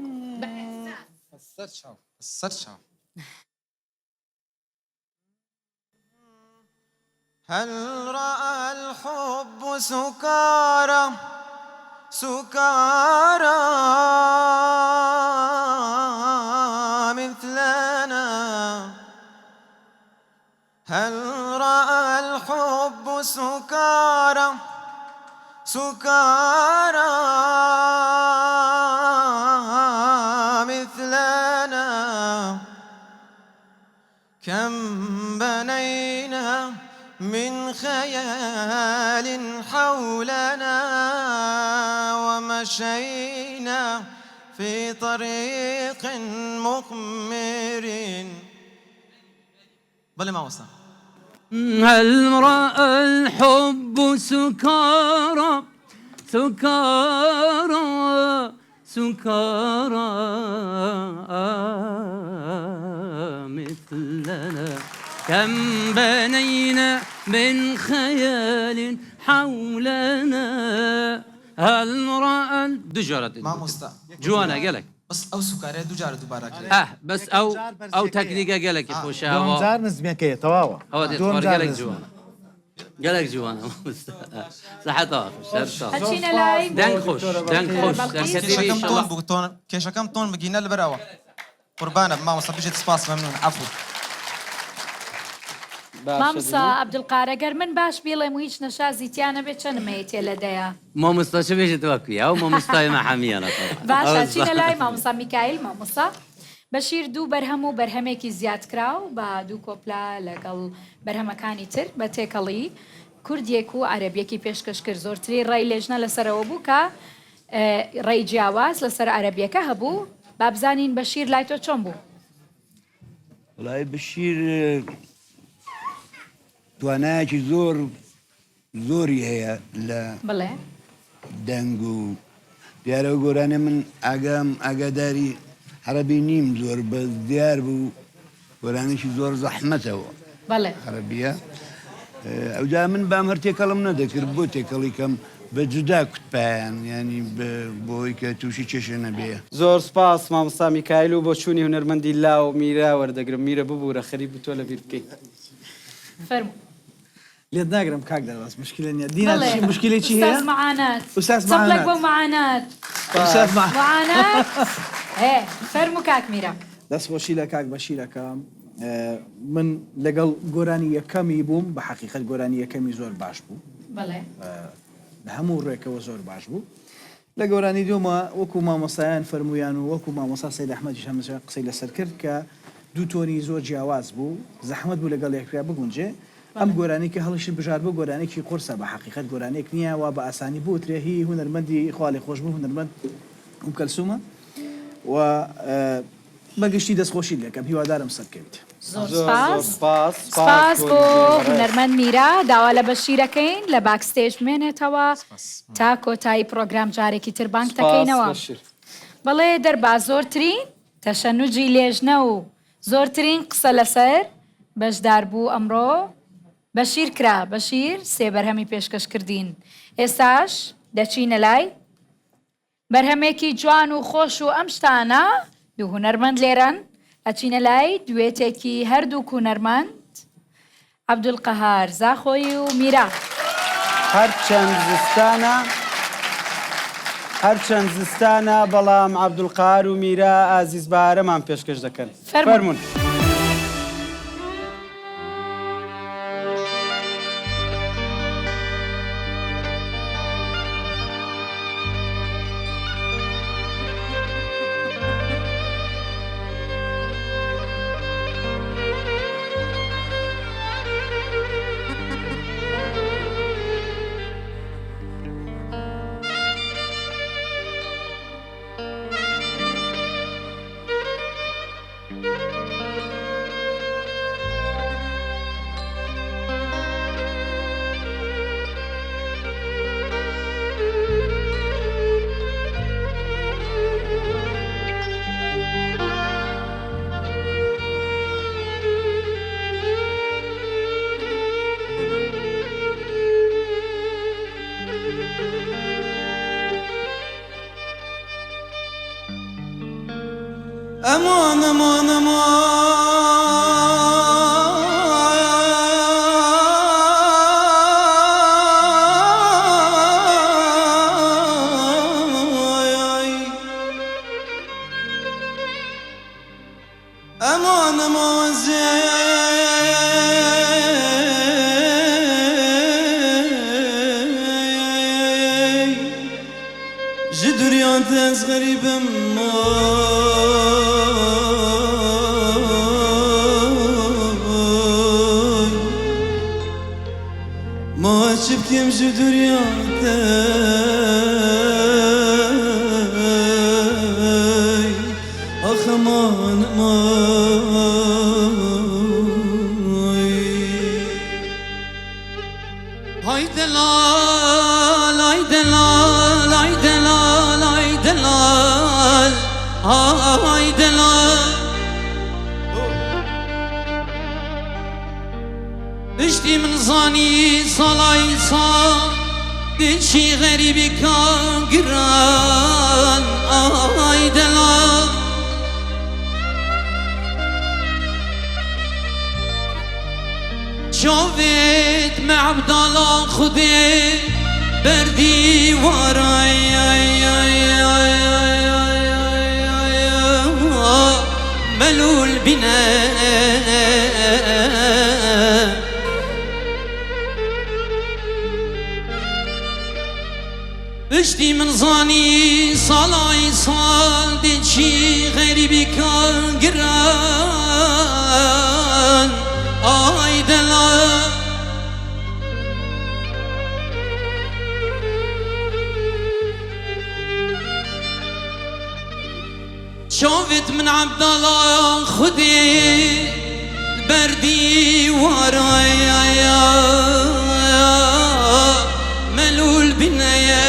هل رأى الحب سكارى سكارى مثلنا هل رأى الحب سكارى سكارى مثلنا كم بنينا من خيال حولنا ومشينا في طريق مقمر بەڵێ مامۆستا. هل رأى الحب سكارى سكارى سكارى مثلنا كم بنينا من خيال حولنا هل رأى دوجارة مامۆستا جوانە گەلەک بەس ئەو سوکارەیە دووجارە دووبارە کرێ. ئه بەس ئەو ئەو تەکنیکە گەلەکی خۆشە دووەم ئەوە جار نزمەکەیە تەواوە ئەوە دێت دووەم خوار جار گەلەک نزمە. جوانە گەلەک جوانە مامۆستا سەحەت خۆش هەر ساغ. ئەچینە لای دەنگ خۆش دەنگ خۆش بەڵقیس. سەرکەتیبی کێشەکەم تۆن ئیشەڵا. بوو تۆن کێشەکەم تۆن بگینە لەبەر ئەوە قوربانە مامۆستا بژیت سپاس مەمنون عەفو. باشە مامۆستا دینا. عەبدولقار ئەگەر من باش بیڵێم و هیچ نەشازی تیا نەبێت چەنم ئەیەتێ لە دەیە؟ مامۆستا چ بێژێت وەکوی ئەو مامۆستای مە حەمیانە تەبعەن. باشە ئەو چینە لای مامۆستا میکایل مامۆستا بەشیر دوو بەرهەم و بەرهەمێکی زیادکراو بە دوو کۆپلە لەگەڵ بەرهەمەکانی تر بە تێکەڵی کوردیەک و عەرەبیەکی پێشکەش کرد زۆرتری ڕای لێژنە لەسەرەوە بوو کە ڕێی جیاواز لەسەر عەرەبیەکە هەبوو با بزانین بەشیر لای تۆ چۆن بوو؟ وەڵای بەشیر توانایەکی زۆر زۆری هەیە لە بڵێ. دەنگ و دیارە ئەو گۆرانیە من ئاگام ئاگاداری عەرەبی نیم زۆر بەس دیار بوو گۆرانێکی زۆر زەحمەتەوە بەڵێ. عەرەبیە ئەوجا من بام هەر تێکەڵم نەدەکرد بۆ تێکەڵی کەم بە جودا کوتپایان یانی بۆی کە تووشی کێشە نەبێ. زۆر سوپاس مامۆستا میکایل و بۆچوونی هونەرمەندی لاو میرا وەردەگرم میرە ببورە خەریک بوو تۆ لەبیر بکەی. فەرموو. لێت ناگرم کاک دەرباز مشکلە نیە دینا بەڵێ چی مشکلەی چی هەیە ئوستاز معانات ئوستاز چەپڵێک معانات بۆ معانات ئوستاز مع معانات ئێ فەرموو کاک میرا. دەست خۆشی لە کاک بەشیر ئەکەم من لەگەڵ گۆرانی یەکەمی بووم بە حەقیقەت گۆرانی یەکەمی زۆر باش بوو بەڵێ. لە هەموو ڕوێکەوە زۆر باش بوو لە گۆرانی دووەمە وەکو مامۆستایان فەرموویان و وەکو مامۆستا سەید ئەحمەدیش هەمەجا قسەی لەسەر کرد کە دوو تۆنی زۆر جیاواز بوو زەحمەت بوو لەگەڵ یەکترا بگونجێ ئەم گۆرانی کە هەڵیشت بژاردبوو گۆرانیەکی قورسە بە حەقیقەت گۆرانیەک نیە وا بە ئاسانی بوترێ هی هونەرمەندی خوا لێخۆشبوو هونەرمەند ئوم کەلسومە و بە گشتی دەستخۆشیت لێکەم هیوادارم سەرکەویت. زۆر زۆر زۆر سپاس سپاس سپاس سپاس بۆ بۆ لیژنەی بەڕێز. هونەرمەند میرا داوا لە بەشیر ئەکەین لە backstage بمێنێتەوە تا کۆتایی پڕۆگرام جارێکی تر بانگ سپاس تەکەینەوە بەشیر. بەڵێ دەرباز زۆرترین تەشەنوجی لێژنە و زۆرترین قسە لەسەر بەشداربوو ئەمڕۆ بەشیر کرا، بەشیر سێ بەرهەمی پێشکەش کردین، ئێستاش دەچینە لای بەرهەمێکی جوان و خۆش و ئەم شتانە، دوو هونەرمەند لێرەن، ئەچینە لای دوێتێکی هەردووک هونەرمەند عەبدولقەهار زاخۆیی و میرا. هەرچەند زستانە هەرچەند زستانە بەڵام عەبدولقەهار و میرا ئازیز بەهارەمان پێشکەش دەکەن. فەرموون. فەرموون. ئەمان ئەمان ئەمان. ئەمان ئەمان زێ ژ دوریان تە ئەز غەریبم ئای ما چ بکەم ژ دوریان تە ئاخ ئەمان ئەمان ئای دەلال ئای دەلال ئای دەلال ئای دەلال ئای دەلال پشتی من زانی ساڵای ساڵ دچی غەریبی کاگران ئای دەلال چاوێت مە عەبداڵا خودێ بەر دیوارای مەلوول بینە. پشتی من زانی ساڵای ساڵ دچی غەریبی کاگران ئای دەلال. چاوت من عەبداڵا خودێ بەر دیوارای مەلوول بینەیە.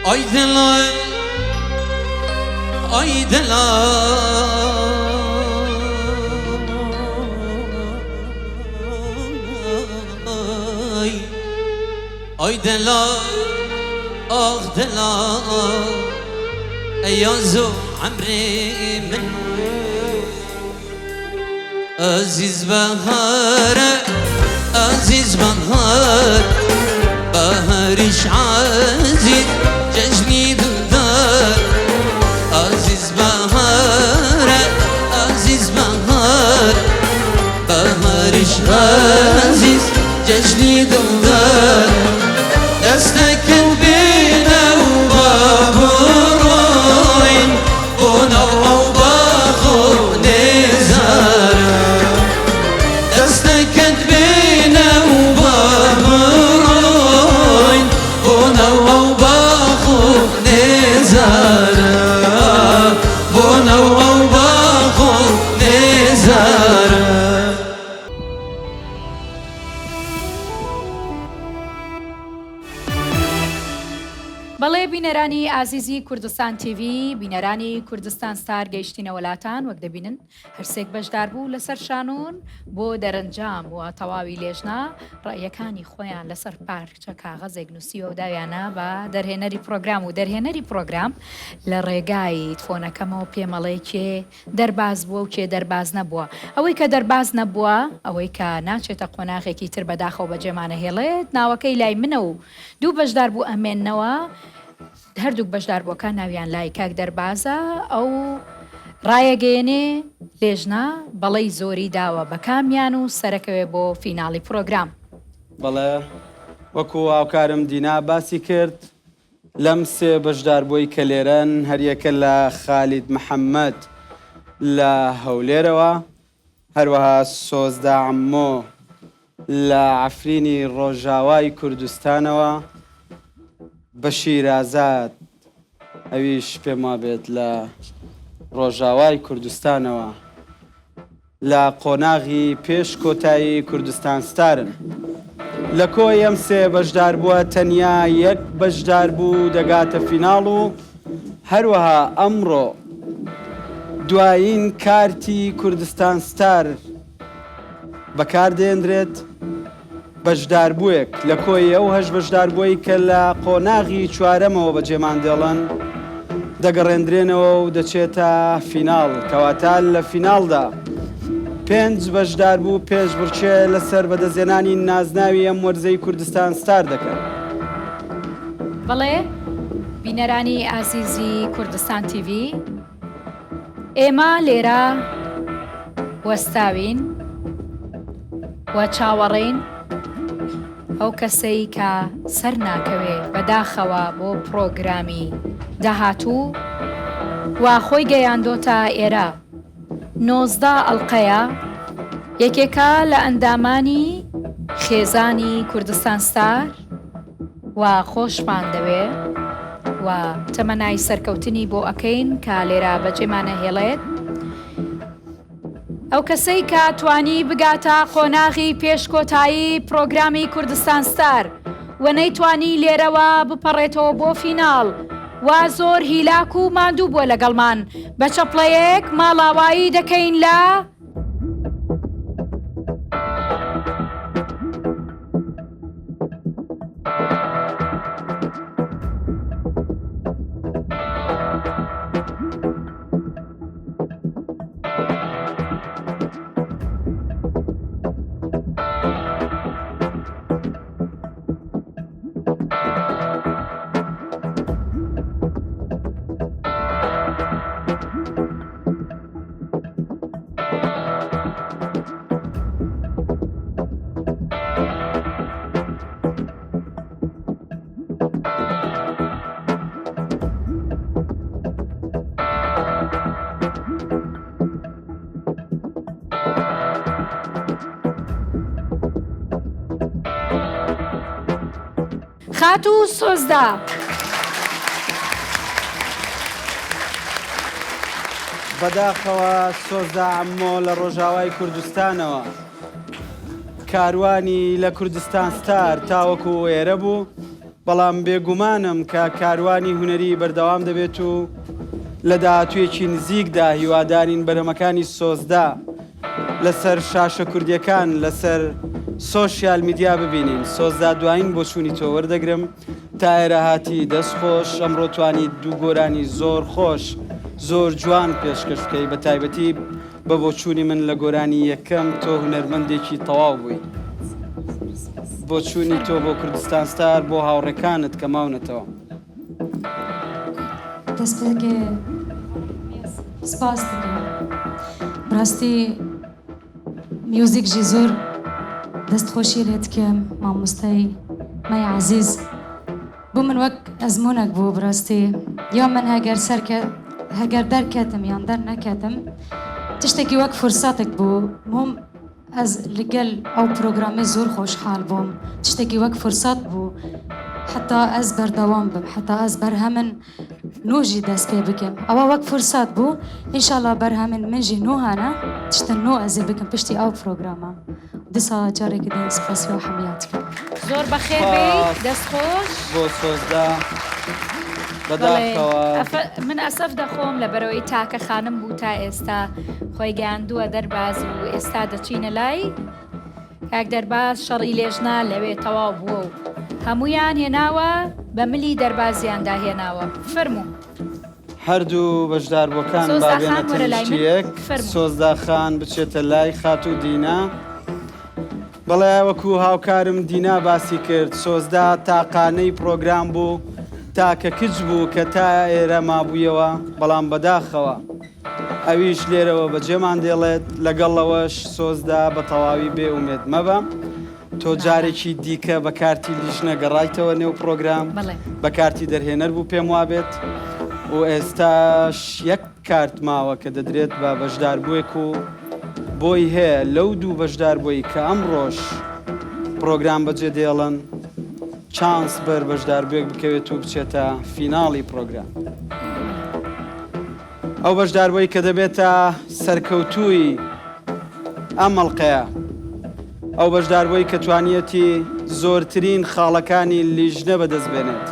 ئای دەلال ئای دەلال. ئای دەلال ئاخ دەلال ئەیازۆ عەمرێ من ئازیز بەهارە ئازیز بەهار بەهاریش عازیز جەژنی دڵدار ئازیز بەهارە ئازیز بەهار بەهاریش عازیز جەژنی دڵدار دەستەکەت بێنە و با بڕۆین بۆ ناو ئەو باخ و نێزارە دەستەکەت بێنە و با بڕۆین بۆ ناو ئەو باخ و نێزارە بۆ ناو ئەو باخ و نێزارە. بەڵێ بینەرانی ئازیزی کوردستان تیڤی، بینەرانی کوردستان ستار گەیشتینەوە لاتان، وەک دەبینن هەرسێک بەشدار بوو لەسەر شانۆن بۆ دەرەنجام و تەواوی لێژنە ڕەئیەکانی خۆیان لەسەر پارچە کاغەزێک نووسیوە و داویانە بە دەرهێنەری پرۆگرام و دەرهێنەری پرۆگرام لە ڕێگای فۆنەکەمەوە پێمەڵێ کێ دەرباز بووە و کێ دەرباز نەبووە. ئەوەی کە دەرباز نەبووە، ئەوەی کە ناچێتە قۆناغێکی تر بەداخەوە بەجێمانەهێڵێت، ناوەکەی لای منە و دوو بەشداربوو ئەمێننەوە، هەردووک بەشداربووەکان ناویان لای کاک دەربازە، ئەو ڕایەگەیەنێ لێژنە بەڵێی زۆری داوە بە کامیان و سەرەکەوێ بۆ فیناڵی پرۆگرام. بەڵێ وەکو هاوکارم دینا باسی کرد، لەم سێ بەشداربووەی کە لێرەن، هەریەکە لە خالید محەممەد لە هەولێرەوە، هەروەها سۆزدا عەممۆ لە عەفرینی ڕۆژاوای کوردستانەوە، بەشیر ئازاد ئەویش پێموابێت لە ڕۆژاوای کوردستانەوە. لە قۆناغی پێش کۆتایی کوردستان ستارن. لە کۆی ئەم سێ بەشداربووە تەنیا یەک بەشداربوو دەگاتە فیناڵ و هەروەها ئەمڕۆ دوایین کارتی کوردستان ستار بەکاردێنرێت. بەشداربووێک لە کۆی ئەو هەشت بەشداربووەی کە لە قۆناغی چوارەمەوە بەجێمان دێڵن دەگەڕێندرێنەوە و دەچێتە فیناڵ، کەواتە لە فیناڵدا پێنج بەشداربوو پێشبڕکێ لەسەر بەدەستهێنانی نازناوی ئەم وەرزەی کوردستان ستار دەکەن. بەڵێ بینەرانی ئازیزی کوردستان تیڤی، ئێمە لێرە وەستاوین و چاوەڕێین ئەو کەسەی کە سەر ناکەوێ بەداخەوە بۆ پڕۆگرامی داهاتوو و خۆی گەیاندۆتە ئێرە 19 ئەڵقەیە یەکێکە لە ئەندامانی خێزانی کوردستان ستار و خۆشمان دەوێ و تەمەنای سەرکەوتنی بۆ ئەکەین کە لێرە بەجێمانەهێڵێت. ئەو کەسەی کە توانی بگاتە قۆناغی پێش کۆتایی پڕۆگرامی کوردستان ستار و نەیتوانی لێرەوە بپەڕێتەوە بۆ فیناڵ وا زۆر هیلاک و ماندوو بووە لەگەڵمان بە چەپڵەیەک ماڵاوایی دەکەین لە. خاتوو سۆزدا. بەداخەوە سۆزدا عەممۆ لە ڕۆژاوای کوردستانەوە کاروانی لە کوردستان ستار تاوەکو ئێرە بوو، بەڵام بێگومانم کە کاروانی هونەری بەردەوام دەبێت و لە داهاتوویەکی نزیکدا هیوادارین بەرهەمەکانی سۆزدا لەسەر شاشە کوردیەکان لەسەر سۆشیال میدیا ببینین. سۆزدا دوایین بۆچوونی تۆ وەردەگرم تا ئێرە هاتی دەست خۆش ئەمڕۆ توانیت دوو گۆرانی زۆر خۆش زۆر جوان پێشکەش بکەی بە تایبەتی بە بۆچوونی من لە گۆرانی یەکەم تۆ هونەرمەندێکی تەواو بووی. بۆچوونی تۆ بۆ کوردستان ستار بۆ هاوڕێکانت کە ماونەتەوە. دەستپێکێ سپاس دەکەم. بەڕاستی میوزیک ژی زۆر دەست خۆشی لێ دکەم مامۆستای مای عەزیز. بۆ من وەک ئەزموونێک بوو بەڕاستی یا من هەگەر سەرکە هەگەر دەرکەتم یان دەرنەکەتم تشتێکی وەک فرساتێک بوو مهم ئەز لەگەل ئەو پرۆگرامێ زۆر خۆشحال بووم تشتێکی وەک فرسات بوو حتا ئەز بەردەوام بم حتا ئەز بەرهەمن نوو ژی دەست پێ بکەم ئەوە وەک فرسات بوو ئینشاڵا بەرهەمن من ژی نوو هەنە تشتن نوو ئەزێ بکەم پشتی ئەو پرۆگرامە دیسا جارێکی دین سپاسی و حەمیات کەم. زۆر بەخێر بێیت دەست خۆش. بۆ سۆزدا بەداخەوە. من ئەسەف دەخۆم لەبەرئەوەی تاکە خانم بوو تا ئێستا خۆی گەیاندووە دەرباز و ئێستا دەچینە لای کاک دەرباز شەڕی لێژنە لەوێ تەواو بووە و هەموویان هێناوە بە ملی دەربازیاندا هێناوە فەرموو. هەردوو بەشداربووەکان با سۆزدا بێنە خان وەرە لای تەنیشتی من یەک فەرموو. سۆزدا خان بچێتە لای خاتوو دینا. بەڵێ وەکو هاوکارم دینا باسی کرد سۆزدا تاقانەی پڕۆگرام بوو تاکە کچ بوو کە تا ئێرە مابوویەوە بەڵام بەداخەوە ئەویش لێرەوە بەجێمان دێڵێت لەگەڵ ئەوەش سۆزدا بە تەواوی بێ ئومێد مەبە تۆ جارێکی دیکە بە کارتی لیژنە گەڕایتەوە نێو پڕۆگرام بە کارتی دەرهێنەر بوو پێم وابێت و ئێستاش یەک کارت ماوە کە دەدرێت بە بەشداربووێک و بۆی هەیە لەو دوو بەشداربووەی کە ئەمڕۆش پڕۆگرام بەجێ دێڵن چانس بەر بەشداربووێک بکەوێت و بچێتە فیناڵی پڕۆگرام. ئەو بەشداربووەی کە دەبێتە سەرکەوتووی ئەم ئەڵقەیە، ئەو بەشداربووەی کە توانیەتی زۆرترین خاڵەکانی لیژنە بەدەست بێنێت،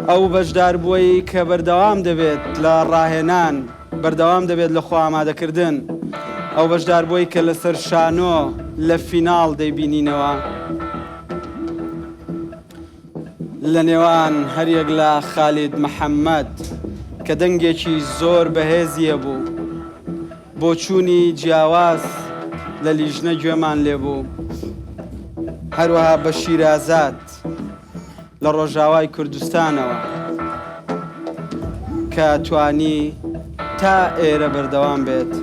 ئەو بەشداربووەی کە بەردەوام دەبێت لە ڕاهێنان، بەردەوام دەبێت لە خۆئامادەکردن. ئەو بەشداربووەی کە لەسەر شانۆ لە فیناڵ دەیبینینەوە لە نێوان هەریەک لە خالید محەممەد کە دەنگێکی زۆر بەهێزی هەبوو، بۆچوونی جیاواز لە لیژنە گوێمان لێبوو، هەروەها بەشیر ئازاد لە ڕۆژاوای کوردستانەوە کە توانی تا ئێرە بەردەوام بێت،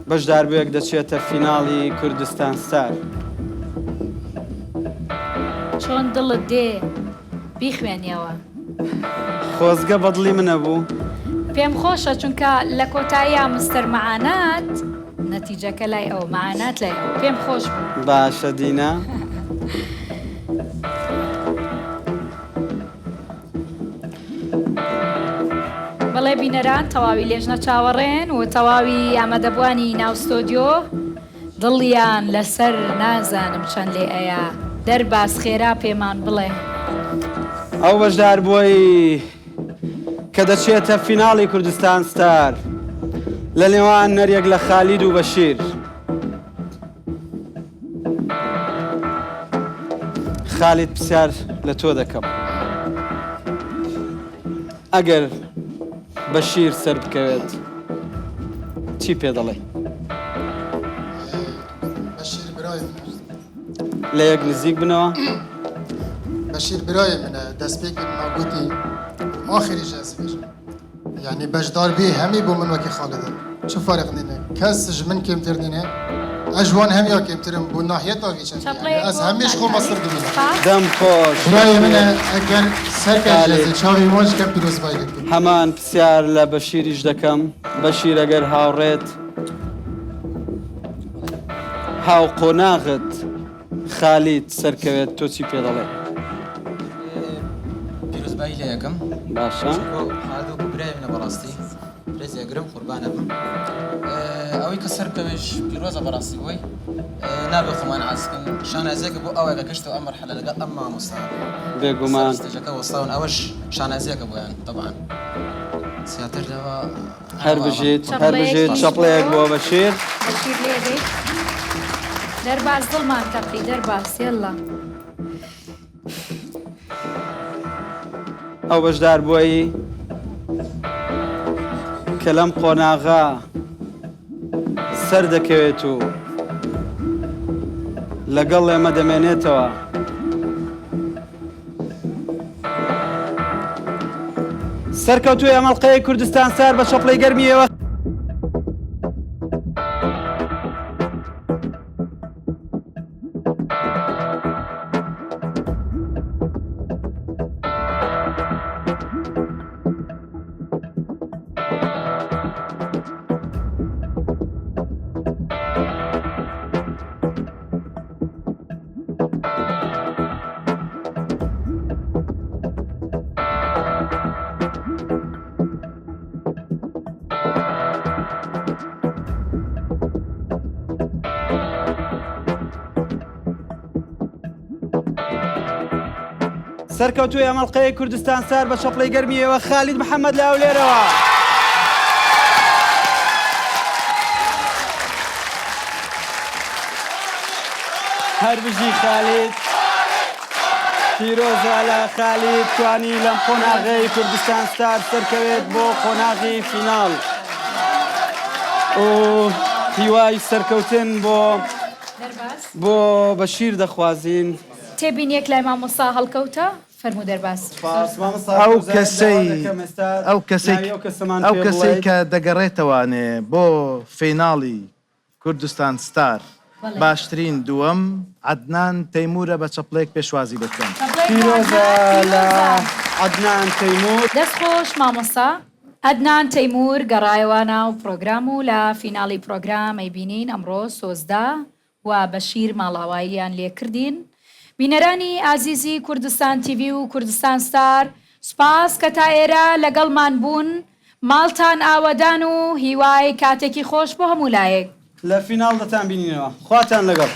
بەشداربووێک دەچێتە فیناڵی کوردستان ستار. چۆن دڵت دێ بیخوێنیەوە. خۆزگە بەدڵی من ئەبوو. پێم خۆشە چونکە لە کۆتاییا مستەر مەعانات نەتیجەکە لای ئەو مەعانات لای ئەو پێم خۆش بوو. باشە دینا. بەڵێ بینەران تەواوی لێژنە چاوەڕێن و تەواوی ئامادەبوانی ناو ستۆدیۆ دڵیان لەسەر نازانم چەند لێ ئەیا دەرباز خێرا پێمان بڵێ. ئەو بەشداربووەی کە دەچێتە فیناڵی کوردستان ستار لە نێوان نەریەک لە خالید و بەشیر. خالید پرسیار لە تۆ دەکەم ئەگەر بەشیر سەر بکەوێت چی پێ دەڵێ؟ بەشیر برای منە. لە یەک نزیک بنەوە. بەشیر برای منە دەستپێکی منا گوتی ئاخریش ئەز بێژم یعنی بەشدار بی هەمی بۆ من وەکی خالدە چ فەرق نینە کەس ji min kêmtir nîne ez ji wan hemiya kêmtirim bo nahiyeta vî çendî yani ez hemî ji xwe meztir dibînim. دەم خۆش برای منە ئەگەر سەرکەش خالد. ez ê çavê wan ji kem pîrozbayî lê bikim. هەمان پرسیار لە بەشیریش دەکەم بەشیر ئەگەر هاوڕێت هاوقۆناغت خالید سەرکەوێت تۆ چی پێ دەڵێ؟ پیرۆزبایی لێ ئەکەم باشە. چونکۆ خالد وەکو برای منە بەڕاستی ڕێزی ئەگرم قوربان ئەبم ئەوەی کە سەر بکەوێش پیرۆزە بەڕاستی بۆی نابێ خۆمان عاجز بکەین شانازیەکە بۆ ئەوەیە کە گەشتەوە ئەم مەرحەلە لەگەڵ ئەم مامۆستا بێگومان ستەیجەکە وەستاون ئەوەش شانازیەکە بۆیان تەبعەن زیاتر لەوە هەر بژیت هەر بژیت چەپڵەیەک بۆ بەشیر. بەشیر لێدەی دەرباز دڵمان تەقی دەرباز یەللا. ئەو بەشداربووەی کە لەم قۆناغە سەردەکەوێت و لەگەڵ ئێمە دەمێنێتەوە. سەرکەوتووی ئەم ئەڵقەیەی کوردستان ستار بە چەپڵەی گەرمی ئێوە. سەرکەوتووی ئەم ئەڵقەیەی کوردستان ستار بە چەپڵەی گەرمی ئێوە خالید محەمەد لە هەولێرەوە. هەر بژی خالید. پیرۆزە لە خالید توانی لەم قۆناغەی کوردستان ستار سەرکەوێت بۆ قۆناغی فیناڵ و هیوای سەرکەوتن بۆ بۆ بەشیر دەخوازین. تێبینیەک لای مامۆستا هەڵکەوتە فەرموو دەرباز. ئەو کەسەی ئەو کەسەی ئەو کەسەی کە دەگەڕێتەوانێ بۆ فیناڵی کوردستان ستار باشترین دووەم عەدنان تەیمورە بە چەپڵەیەک پێشوازی لێ بکەن. پیرۆزە لە عەدنان تەیمور. دەست خۆش مامۆستا. عەدنان تەیمور گەڕایەوە ناو پڕۆگرام و لە فیناڵی پڕۆگرام ئەیبینین ئەمڕۆ سۆزدا و بەشیر ماڵاواییان لێکردین. بینەرانی ئازیزی کوردستان تیڤی و کوردستان ستار سوپاس کە تا ئێرە لەگەڵمان بوون، ماڵتان ئاوەدان و هیوای کاتێکی خۆش بۆ هەموو لایەک. لە فیناڵ دەتانبینینەوە. خواتان لەگەڵ.